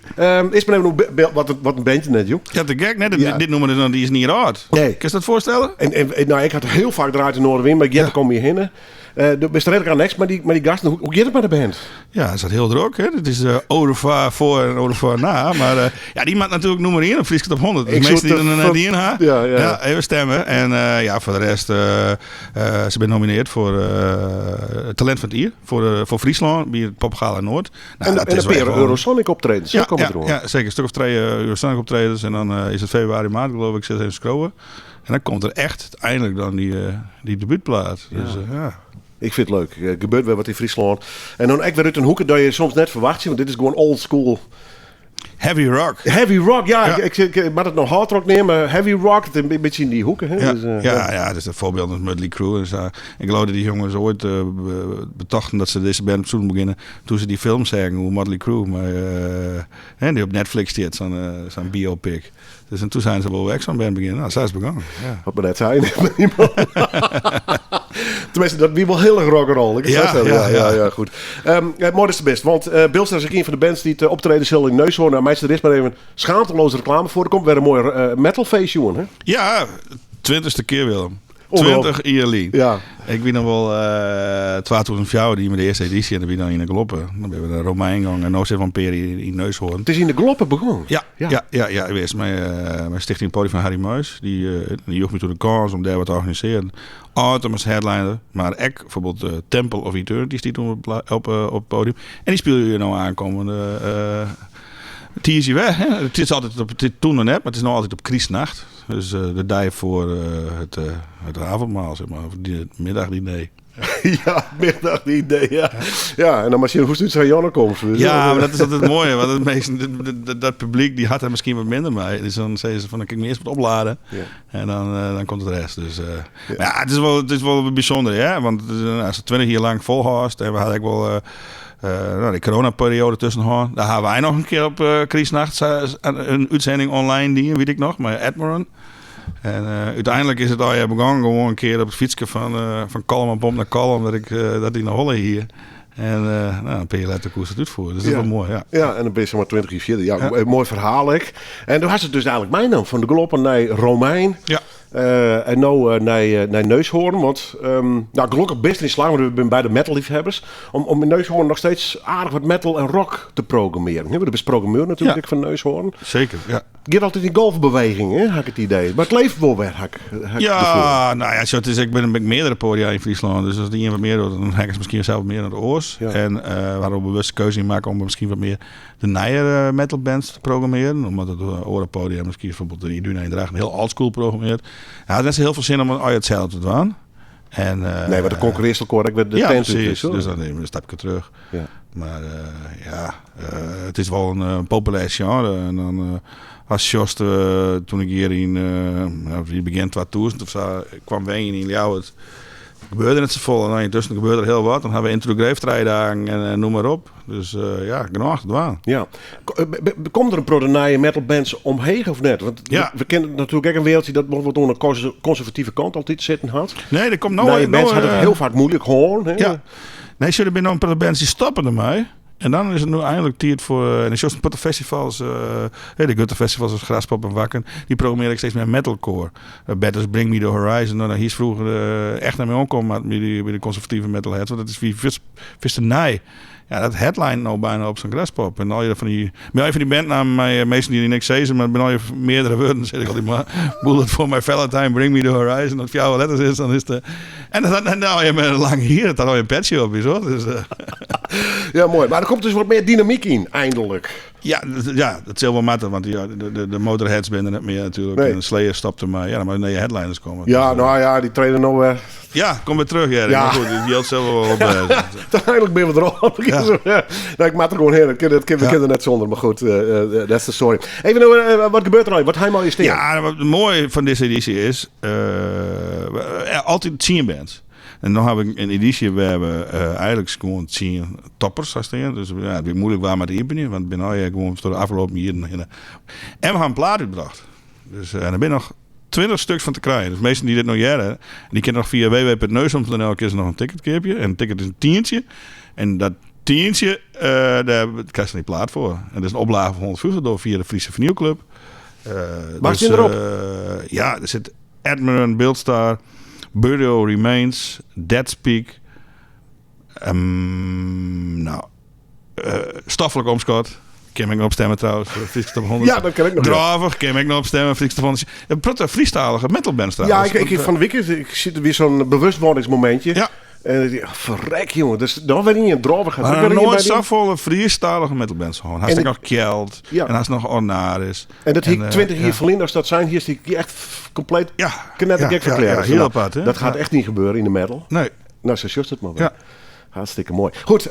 Is mar even oer wat in bandje net, joh. Ja, te gek, net? Ja. Dit nûmer is noch is net âld. Nee. Kinst dat foarstelle? En, nou, ik ha it hiel faak draaid yn Noardewyn, mar ik hear kom hjir hinne. Do bist redlik anneks mei dy gasten. Hoe giet it mei de band? Ja, it is hiel drok. Hè? It is au revoir foar en au revoir nei. Mar ja, dy moat natuerlik nûmer ien op Fryske Top 100. Dus Ik minsken soe dy't der noch net dien ha, Ja. ja, even stimme. En ja, foar de rest, se binne nominearre foar Talint fan it Jier. Foar Fryslân by it Popgala Noard. Nou, En dat en is in wel pear echt wel- Eurosonic optredens, Ja, komme ja, deroan. ja, zeker. Een stuk of 2 Eurosonic optredens. En dan is het februari, maart geloof ik. Zit even scrollen. En dan komt er echt eindelijk dan die debuutplaat. Dus, ja. Ik fyn it leuk. Der gebeurt wer wat yn Fryslân. En dan ek wer út in hoeke dat je soms net ferwachtsje, want dit is gewoan old school. Heavy rock. Heavy rock, ja. Ja. Ik moat it noch hard rock neame, heavy rock, it is in bytsje yn dy hoeke. Hè? Ja, Dus, ja, ja, dus dat foarbyld is Mötley Crüe. En sa. Ik geloof dat dy jonges oait betochten dat se dizze band soene begjinne doe't se dy film seagen oer Mötley Crüe. Mar, hè, dy't op Netflix stiet, sa'n biopic. Dus en toen seine se wol ek sa'n band begjinne. Nou, sa is it begûn. Ja. Wat we net seine. Tenminste, dat wie wol hiel erch rock'n'roll. Ik ja, ja, ja, ja, goed. Ja, moai datst der bist, want Bildstar is ek ien fan de bands dy't optrede sil yn Neushoorn. Nou, meitsje der earst mar even schaamteloos reklame foar. Der komt wer in moai metalfeest jûn, hè? Ja, 20ste kear, Willem. Ongelooflijk. 20 jier lyn. Ja. Ik wie noch wol 2004, die mei de earste edysje en dat wie dan yn de Gloppe. Dan binne we nei Romein gong en no sitte we in pear jier yn Neushoorn. It is yn de Gloppe begûn. Ja, ja, ja, ja, wist, mei Stichting Podium fan Harry Muis. Dy joech my toen de kâns om dêr wat te organisearjen. Autumn as headliner, mar ek bijvoorbeeld Temple of Eternity stiet toen op it podium. En dy spylje no oankommende tiisdei wer. Hè. It is altyd op, it is toen noch net, mar it is no altyd op krystnacht. Dus de dei foar it avondmaal, zeg maar. Of het middagdiner. Ja, middagdiner, ja. Ja, en dan mar sjen hoe'tst út sa'n Janne komst. Dus, Ja, mar dat is altyd it moaie. Want it measten, dat publyk dy hat der miskien wat minder mei. Dus dan sizze se fan, dan kin ik my earst wat oplade. Ja. En dan komt de rest. Dus, ja, it is wol bysûnder, hè? Want it is, ast 20 jier lang folhâldst en we hadden ek wol nou, dy coronaperioade tusken hân. Dêr hawwe wy noch in kear op krystnacht in útsending online dien, wit ik noch, mei Edmoran. En úteinlik is it allegear begûn gewoan in kear op it fytske fan Kollum en Pomp nei Kollum, dat ik dat yn 'e holle hie. En nou, in pear jier letter koest it útfiere. Dus dat is wol moai, ja. Ja, en dan bin je samar 20 jier fierder. Ja, moai ferhaal ek. En do hast it dus eigenlik meinaam fan de Gloppen nei Romein. Ja. En no nei Neushoorn, want nou, gelokkich bist deryn slagge, want we binne beide metalliefhebbers, om yn Neushoorn noch steeds aardich wat metal en rock te programmearjen. Want do bist programmeur natuerlik ek fan Neushoorn. Seker, ja. It giet altyd yn golfbeweging, hè, ha ik it idee. Mar it leeft wol wer, ha ik it Ja, gefoel. nou ja, sjoch, it is, ik bin by meardere poadia yn Fryslân, dus as de ien wat mear docht, dan ha ik miskien sels mear dan de oars. Ja. En we hawwe bewust de keuze yn makke om miskien wat mear de nijere metalbands te programmearjen. Omdat it oare poadia miskien bijvoorbeeld de Iduna yn Drachten hiel oldschool programmearret. Ja, it hat net sa hiel folle sin om allegear itselde te dwaan. En, Nee, want dan konkurrearrest elkoar ek wer de ja, tent út, precies. is, Dus dan neem je een stapje terug. Ja. Mar ja, it is wol in populêr sjenre. En dan as sjochst, toen ik hjir yn, nou, wie begjin 2000 of sa, kwam wenjen yn Ljouwert, gebeurde net safolle. En dan yntusken gebeurt der hiel wat. Dan hawwe we Into the Grave 3 dagen en noem mar op. Dus ja, genôch te dwaan. Ja. Komt der in protte nije metalbands omheech of net? Want Ja. we kenne natuerlik ek in wereldje dat wat oan de konservative kant altyd sitten hat. Nee, der komt no Nije bands no, hat it hiel faak muoilik hân. Hè? Ja. Nee, sjoch, der binne no in protte bands dy stoppe dermei. En dan is it no einlik tiid foar, en dan sjochst in protte festivals, hè, de grutte festivals as Graspop en Wakken, dy programmearje ek steeds mear metalcore. Bands as Bring Me The Horizon, nou, dêr hiest froeger echt net mei oankommen moatten by de konservative metalheads, want dat is wie fierste nij. Ja, dat headline no byna op sa'n Graspop. En al je fan dy, by al fan dy bandnammen mei minsken dy't niks sizze, mar by al je meardere wurden sis ik altyd mar Bullet for my Valentine, Bring Me The Horizon, as it fjouwer letters is, dan is it. En dan, en dan je met een lang hier, dan al je een petsje op is, hoor. Dus, Ja, moai. Mar der komt dus wat mear dynamyk yn, einlik. Ja, ja, dat zal wel matten, want ja, de Motorheads zijn er net meer natuurlijk. Nee. En de Slayer stopte maar. Ja, dan maar naar je headliners komen. Ja, Dus, nou ja, die trainen nou weer. ja, kom weer terug, ja. Ja. Maar goed, die geldt zelf wel op. Uiteindelijk ben we erop. Ja. Nou, ik maak er gewoon heen. Dat we Ja. kunnen net zonder. Maar goed, dat is de story. Even, nou, wat gebeurt er nou? Wat hij is Ja, wat het mooie van deze editie is, altijd 10 bands. En dan heb ik een editie waar we eigenlijk gewoon 10 toppers gaan staan. Dus ja, het wordt moeilijk waar met de openen, want ben nou gewoon door de afgelopen jaren. En we hebben een plaat uitgebracht. Dus en er zijn nog 20 stuks van te krijgen. Dus mensen die dit nog jaren, die kunnen nog via www.neusholm.nl keer ze nog een ticket kopen. En een ticket is een tientje. En dat tientje, daar krijg je die plaat voor. En dat is een oplage van 150 door via de Friese Vernieuwclub. Waar zit erop? Ja, er zit Admiral, Bildstar, Burial Remains, Dead Speak. Nou, Stoffelijk Omschot. Kan ik nog op stemmen trouwens. voor de Friese Top 100. Ja, dat kan ik nog. Drover, kan ik nog op stemmen. Friese Top 100. Een protte Friestalige metalband Ja, trouwens. ik van de week ik zit er weer zo'n bewustwordingsmomentje. Ja. En ik dacht, verrek jongen, dus dan weer niet een drover gaat. Maar ook weer nog niet nooit bij die- zoveel Friestalige metalbands gewoon. Hij En is ik- nog Kjeld. Ja. En hij is nog Ornaris. En dat hier 20 ja. jaar verleden, als dat zijn, hier is die echt compleet Ja. knettergek Ja, ja, verklaard. ja, Dus heel nou, apart, hè? Dat gaat Ja. echt niet gebeuren in de metal. Nee. Nou, zo just het maar weer. Ja. Hartstikke mooi. Goed,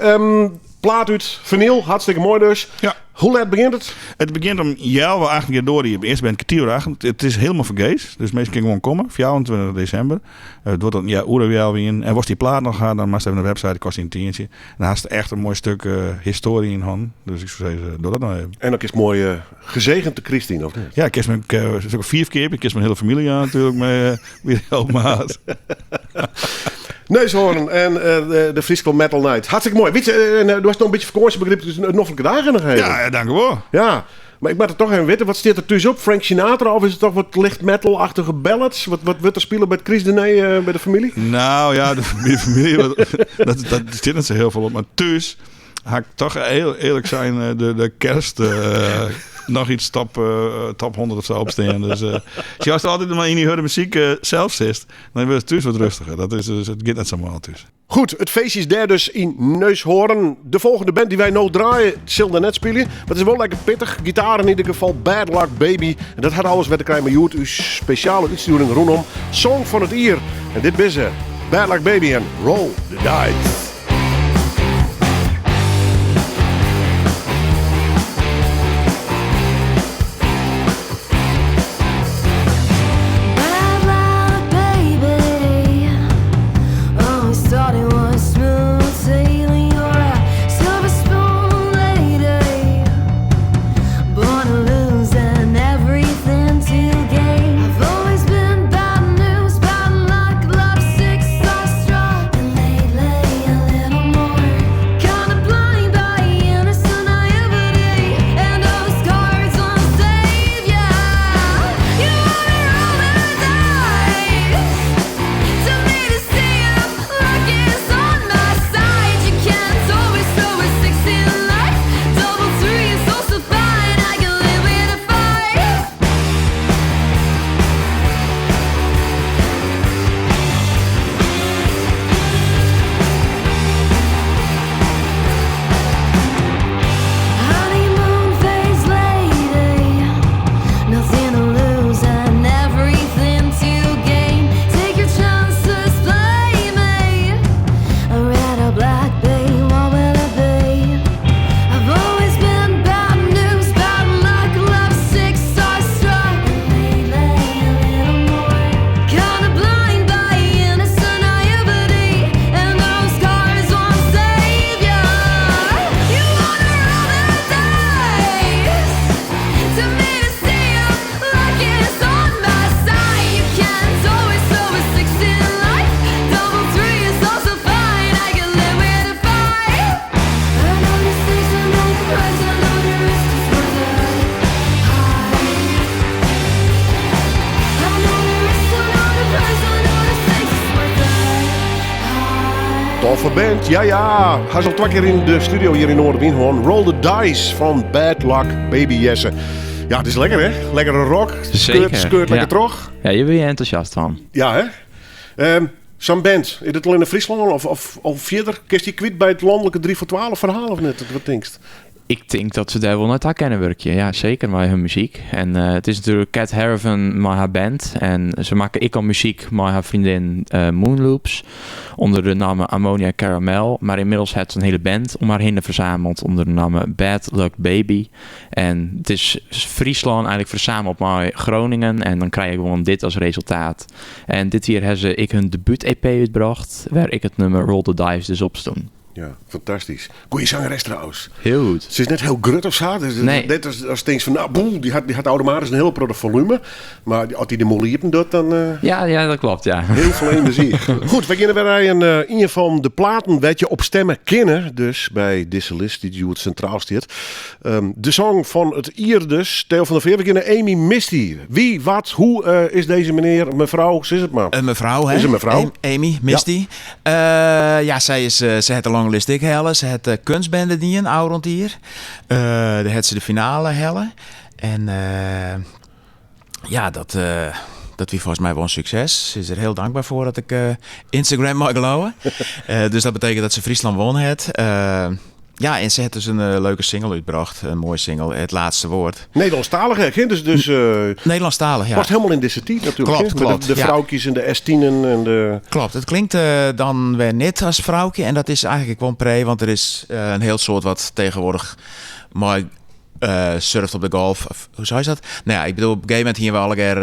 plaat uit, vinyl, hartstikke mooi dus. Ja. Hoe laat begint het? het Het begint om jou wel eigenlijk door. Die eerst ben ik kwartier acht. Het is helemaal vergees. Dus mensen kunnen gewoon komen. 24 december. Het wordt dan ja, oer weer in. En was die plaat nog gaan, dan maar even naar de website. Kost die een tientje. En daar is echt een mooi stuk historie in hand. Dus ik zou zeggen, doe dat nou even. En ook is mooi gezegend de Christine, of niet? Ja, ik kies mijn, is ook vier keer. Ik kies mijn hele familie aan natuurlijk. Met, weer helpen. Neushoorn en de Frisco Metal Night. Hartstikke mooi. Weet je, en, er was nog een beetje vakantiebegrip, dus nog een dagen nog even. Ja, ja, dank u wel. Ja, maar ik moet het toch even weten. Wat staat er tussen op? Frank Sinatra of is het toch wat licht metal-achtige ballads? Wat wordt er spelen bij het Christdiner bij de familie? Nou ja, de familie, dat zit niet zo heel veel op. Maar thuis ga ik toch heel eerlijk zijn, de kerst nog iets top 100 of zo opstaan. Dus als je altijd maar in die harde muziek zelf zit, dan wordt het thuis wat rustiger. Dat is dus, het gaat net zo maar thuis. Goed, het feestje is daar dus in Neushoorn. De volgende band die wij nou draaien, zal daarnet spelen. Maar het is wel lekker pittig. Gitaar in ieder geval, Bad Luck Baby. En dat had alles met de krijgen met Joert, uw speciale uitsturing rondom Song van het Ier. En dit is ze, Bad Luck Baby en Roll the Dice. Bad luck, baby. Always thought it was smooth sailing. You're a silver spoon lady, born to lose and everything to gain. I've always been bad news, bad luck, love sick, starstruck, and lately a little more. Kinda blind by innocent naivety, and those cards won't save ya. You wanna roll the dice to me to see if luck is on my side. You can't always throw a six in life. Double three is also fine. I can live with a five. Honeymoon phase lady, nothing to lose and everything to gain. Take your chances, play me. A red or black, babe, what will it be? I've always been bad news, bad luck, love sick, starstruck. Lately a little more, kinda blind by innocent naivety, and those cards won't save ya. You wanna roll the dice to me to see if luck is on my side. You can't always throw a six in life. Double three is also fine. I can live with a five. I know the stakes, I know the price, I know the risk is worth it. I know the risk, I know the price, I know the stakes is worth it. Toffe band, ja ja. Hij is al twee keer in de studio hier in Noorderwienhoorn. Roll the Dice van Bad Luck Baby Jesse. Ja, het is lekker hè? Lekkere rock. Zeker. Skeurt lekker ja. terug. Ja, hier ben je enthousiast van. Ja hè? Zo'n band, is het al in Friesland of verder? Kist die kwijt bij het landelijke 3 voor 12 verhaal of net? Wat denkst? Ik denk dat ze daar wel naar kennen werkje. Ja, zeker met hun muziek. En het is natuurlijk Cat Harrivan met haar band. En ze maken ik al muziek met haar vriendin Moonloops. Onder de naam Ammonia Caramel. Maar inmiddels heeft ze een hele band om haar heen verzameld. Onder de naam Bad Luck Baby. En het is Friesland eigenlijk verzameld met Groningen. En dan krijg je gewoon dit als resultaat. En dit hier hebben ze ik hun debuut-EP uitgebracht. Waar ik het nummer Roll the Dice dus op stond. Ja, fantastisch. Goeie zangeres trouwens. Heel goed. Ze is net heel grut of zo. Dus Nee. Net als denk van, nou, boel, die had automatisch een heel groot volume. Maar als die de moliepen doet, dan Ja, ja, dat klopt, ja. heel veel energie. Goed, we gaan weer een van de platen weet je op stemmen kennen. Dus bij deze list die het centraal staat. De song van het Ier dus. Theo van der Veer. We kennen Amy Misty. Wie, wat, hoe is deze meneer, mevrouw, ze is het maar. Een mevrouw, hè? Is een mevrouw? Amy, Misty. Ja, zij is, ze heeft de longlist ik hellen. Ze heeft de kunstbende die een oude rond hier. Daar heeft ze de finale hellen. En ja, dat wie volgens mij wel een succes. Ze is er heel dankbaar voor dat ik Instagram mag geloven. Dus dat betekent dat ze Friesland won het. Ja, en ze heeft dus een leuke single uitgebracht. Een mooie single, Het Laatste Woord. Nederlandstalig, hè? Dus Nederlandstalig, ja. Past helemaal in deze tijd natuurlijk. Klopt, hè? Met klopt, de ja. vrouwtjes en de S10'en en de... Klopt, het klinkt dan weer net als vrouwtje. En dat is eigenlijk gewoon pre, want er is een heel soort wat tegenwoordig mooi surft op de golf. Of, hoe zou je dat? Nou ja, ik bedoel, op een gegeven moment hier we alle keer,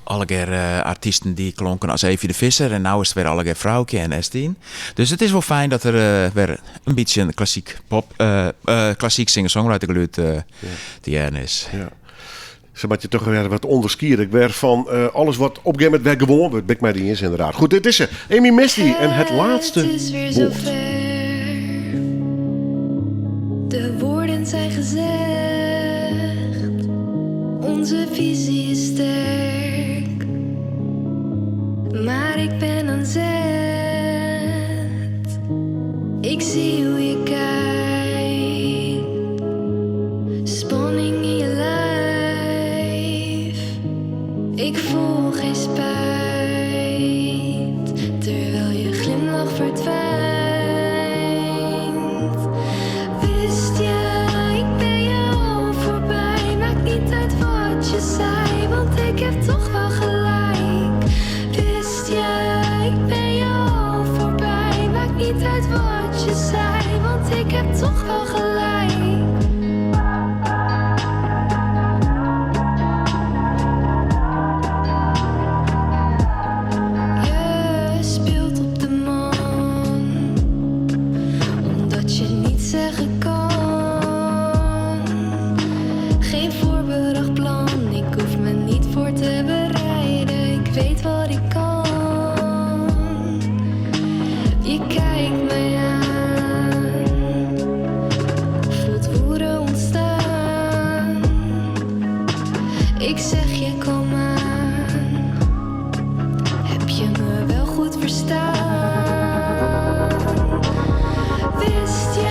alle keer artiesten die klonken als Evie de Visser. En nou is het weer alle keer vrouwtje en S10. Dus het is wel fijn dat er weer een beetje een klassiek pop, klassiek singer-songwriter geluid die er is. Ja. Ze maakt je toch weer wat onderskier. Ik werd van alles wat op een gegeven moment weer gewoon wordt, ben ik mij die eens inderdaad. Goed, dit is ze. Amy Misty en Het Laatste Het is weer Woord. zover. De woorden zijn gezegd. Onze visie is sterk. Maar ik ben aan zet. Ik zie hoe je kijkt. Spanning in je lijf. Ik voel geen spijt. Terwijl je glimlach verdwijnt. Wist je, ik ben je al voorbij. Maakt niet uit wat je zei, want ik heb toch wel gelijk. Wist je, ik ben je al voorbij. Maakt niet uit wat je zei, want ik heb toch wel gelijk. Je speelt op de man, omdat je niet zeggen kan. Geen voorbedacht plan, ik hoef me niet voor te bereiden. Ik weet wat ik kan. Je kijkt mij aan, voelt woede ontstaan. Ik zeg je kom aan. Heb je me wel goed verstaan? Wist je,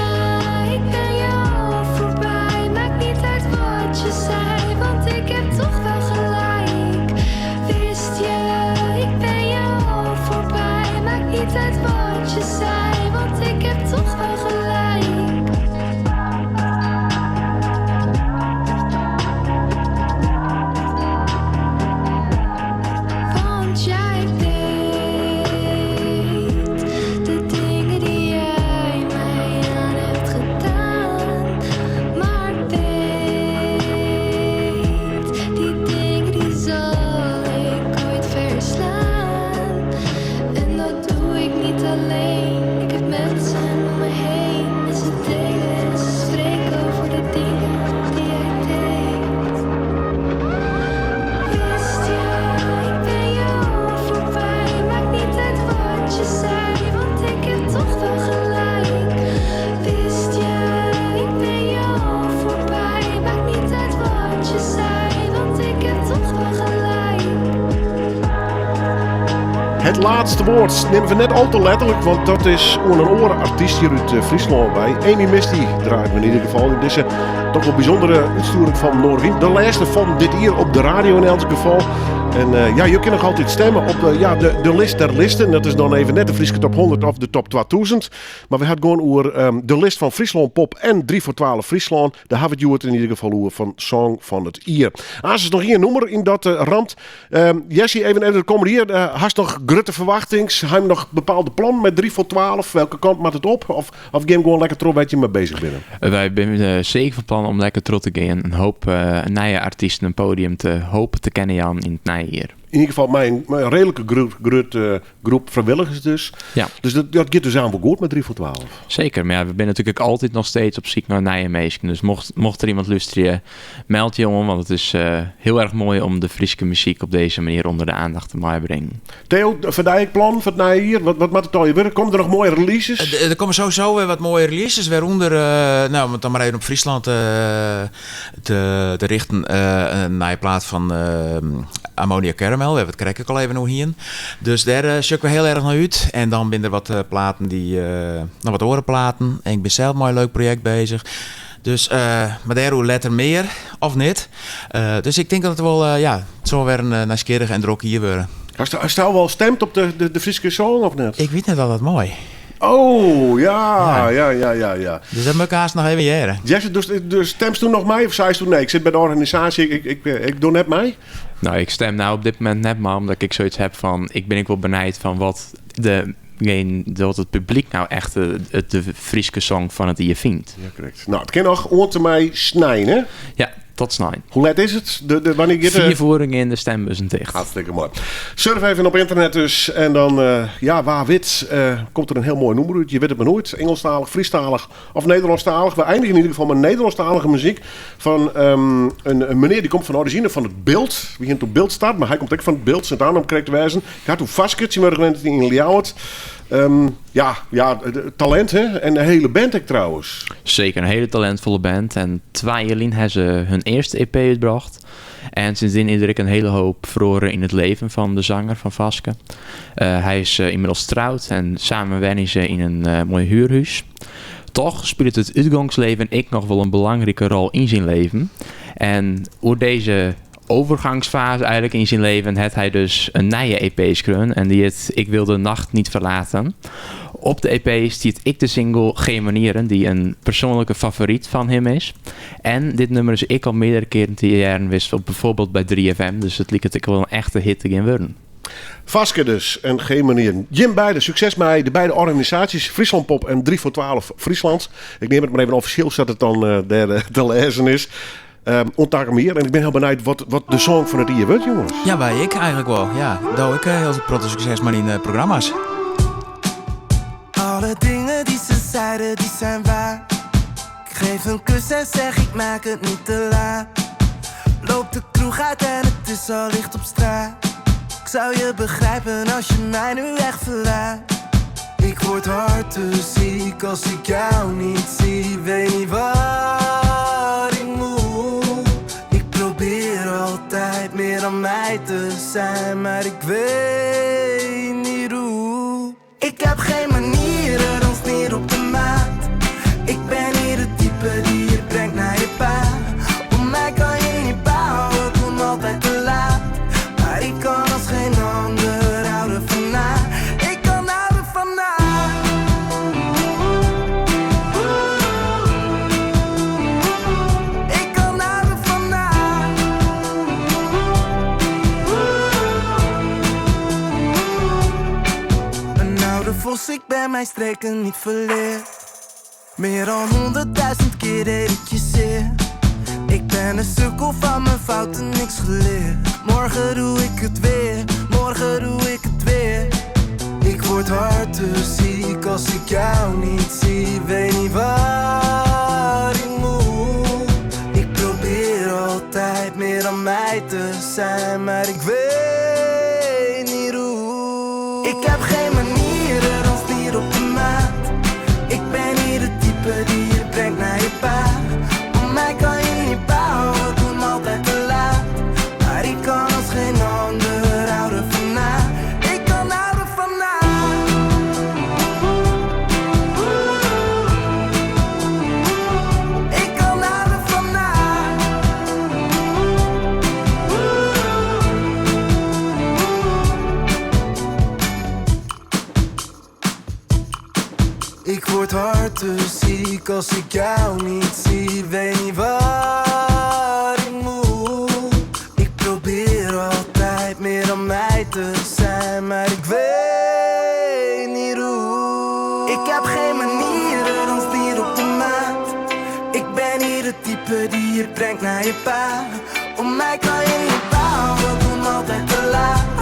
ik ben jou voorbij. Maakt niet uit wat je zei, want ik heb toch wel gelijk. Wist je, ik ben jou voorbij. Maakt niet uit wat je zei, want ik heb toch wel gelijk. Want jij weet de dingen die jij mij aan hebt gedaan. Maar weet, die dingen die zal ik ooit verslaan. En dat doe ik niet alleen. Ik heb mensen om me heen. En ze delen en ze spreken over de dingen die jij deed. Wist je, ik ben jou voorbij. Maakt niet uit wat je zei, want ik heb toch wel gelijk. Wist je, ik ben jou voorbij. Maakt niet uit wat je zei, want ik heb toch wel gelijk. Het Laatste Woord nemen we net al te letterlijk, want dat is een oren artiest hier uit Friesland bij. Amy Misty draait me in ieder geval in deze toch wel bijzondere uitsturing van Noorwien. De laatste van dit hier op de radio in elk geval. En ja, je kunt nog altijd stemmen op de, ja, de list der listen. Dat is dan even net de Fryske Top 100 of de Top 2000. Maar we hadden gewoon oer de list van Friesland Pop en 3 voor 12 Friesland. Daar hebben we het in ieder geval oer van Song van het Ier. Als is nog hier nummer in dat ramt. Jesse, even komen hier. Hast nog grote verwachtings? Heb je nog bepaalde plan met 3 voor 12? Welke kant maakt het op? Of game gewoon lekker trots wat je mee bezig bent? Wij zijn zeker van plan om lekker trots te gaan. Een hoop nieuwe artiesten een podium te hopen te kennen Jan in het najaar. In ieder geval mijn redelijke groep vrijwilligers dus. Ja. Dus dat gaat dus aan wel goed met 3 voor 12. Zeker, maar we zijn natuurlijk ook altijd nog steeds op zoek naar nieuwe mensen. Dus mocht er iemand luisteren, meld je om. Want het is heel erg mooi om de Friese muziek op deze manier onder de aandacht te mogen brengen. Theo, verdij plan voor het najaar? Wat moet het al je worden? Komen er nog mooie releases? Er komen sowieso weer wat mooie releases. Waaronder, om het dan maar even op Friesland te richten, een nieuwe plaat van Ammonia Caramel. We hebben het krek ook al even nog hier. Dus daar zoeken we heel erg naar uit. En dan binnen er wat platen die, nog wat orenplaten. En ik ben zelf maar een leuk project bezig. Dus, maar daar hoe letter meer of niet. Dus ik denk dat het wel, het zal weer een nieuwsgierig en druk hier worden. Hast je al wel stemt op de Friese song of net? Ik weet net al dat mooi. Oh, ja, ja, ja, ja, ja. Dus dat moet ik haast nog even jaren. Jesse, dus stemst toen nog mij of zei ze toen nee? Ik zit bij de organisatie, ik doe net mij. Nou, ik stem nou op dit moment net maar omdat ik zoiets heb van... Ik ben ik wel benijd van wat, wat het publiek nou echt de Friese song van het jaar vindt. Ja, correct. Nou, het kan nog onder mij snijden, hè? Ja, tot snijden. Hoe laat is het? Wanneer gaat de 4 voeringen in de stembussen dicht. Hartstikke mooi. Surf even op internet dus. En dan, waar wit, komt er een heel mooi nummer uit. Je weet het maar nooit. Engelstalig, Friestalig of Nederlandstalig. We eindigen in ieder geval met Nederlandstalige muziek. Van een meneer die komt van origine van het Bildt. We gaan op Bildt start, maar hij komt ook van het Bildt. Zijn naam krijgt te wijzen. Gaat hoe Vasket, die worden in Ljouwert. Talent hè? En een hele band ook trouwens. Zeker, een hele talentvolle band. En 2 jaar geleden hebben ze hun eerste EP uitgebracht. En sindsdien is er een hele hoop verloren in het leven van de zanger van Vaske. Hij is inmiddels getrouwd en samen wonen ze in een mooi huurhuis. Toch speelt het uitgangsleven ik nog wel een belangrijke rol in zijn leven. En hoe deze overgangsfase eigenlijk in zijn leven had hij dus een nieuwe EP geschreven en die het Ik wil de nacht niet verlaten. Op de EP stiet ik de single Geen Manieren, die een persoonlijke favoriet van hem is. En dit nummer is ik al meerdere keren te jaren wist, op bijvoorbeeld bij 3FM, dus het liep het ik wel een echte hit te gaan worden. Vaske dus en Geen Manieren. Jim beide, succes met de beide organisaties Friesland Pop en 3 voor 12 Friesland. Ik neem het maar even officieel, zodat het dan daar te lezen is. Ontdek hem hier. En ik ben heel benieuwd wat de song van het jaar wordt, jongens. Ja, wij ik eigenlijk wel. Ja, doe ik heel veel succes maar in programma's. Alle dingen die ze zeiden, die zijn waar. Ik geef een kus en zeg ik maak het niet te laat. Loop de kroeg uit en het is al licht op straat. Ik zou je begrijpen als je mij nu echt verlaat. Ik word hartziek als ik jou niet zie. Weet niet waar ik moet. Ik probeer altijd meer dan mij te zijn, maar ik weet niet hoe. Ik heb geen manieren, dans niet op de maat. Ik ben hier het type die je brengt naar je pa. Om mij kan je niet bouwen, kom altijd te laat. Maar ik kan als geen ander houden van haar. Ik kan houden van haar. Ik kan houden van haar. Een oude vos, ik ben mijn streken niet verleerd. Meer dan 100.000 keer deed ik je zeer. Ik ben een sukkel van mijn fouten, niks geleerd. Morgen doe ik het weer, morgen doe ik het weer. Ik word hartziek als ik jou niet zie. Weet niet waar ik moet. Ik probeer altijd meer dan mij te zijn, maar ik weet niet hoe. Ik heb geen manieren, dans niet op de maat. Ik ben hier de type die je brengt naar je pa. Om mij kan je niet bouwen, kom altijd te laat. Maar ik kan als geen ander houden van haar. Ik kan houden van haar. Ik kan houden van haar. Als ik jou niet zie, weet niet wat ik moet. Ik probeer altijd meer dan mij te zijn, maar ik weet niet hoe. Ik heb geen manieren, dans niet op de maat. Ik ben hier het type die je brengt naar je pa. Om mij kan je niet bouwen, kom altijd te laat.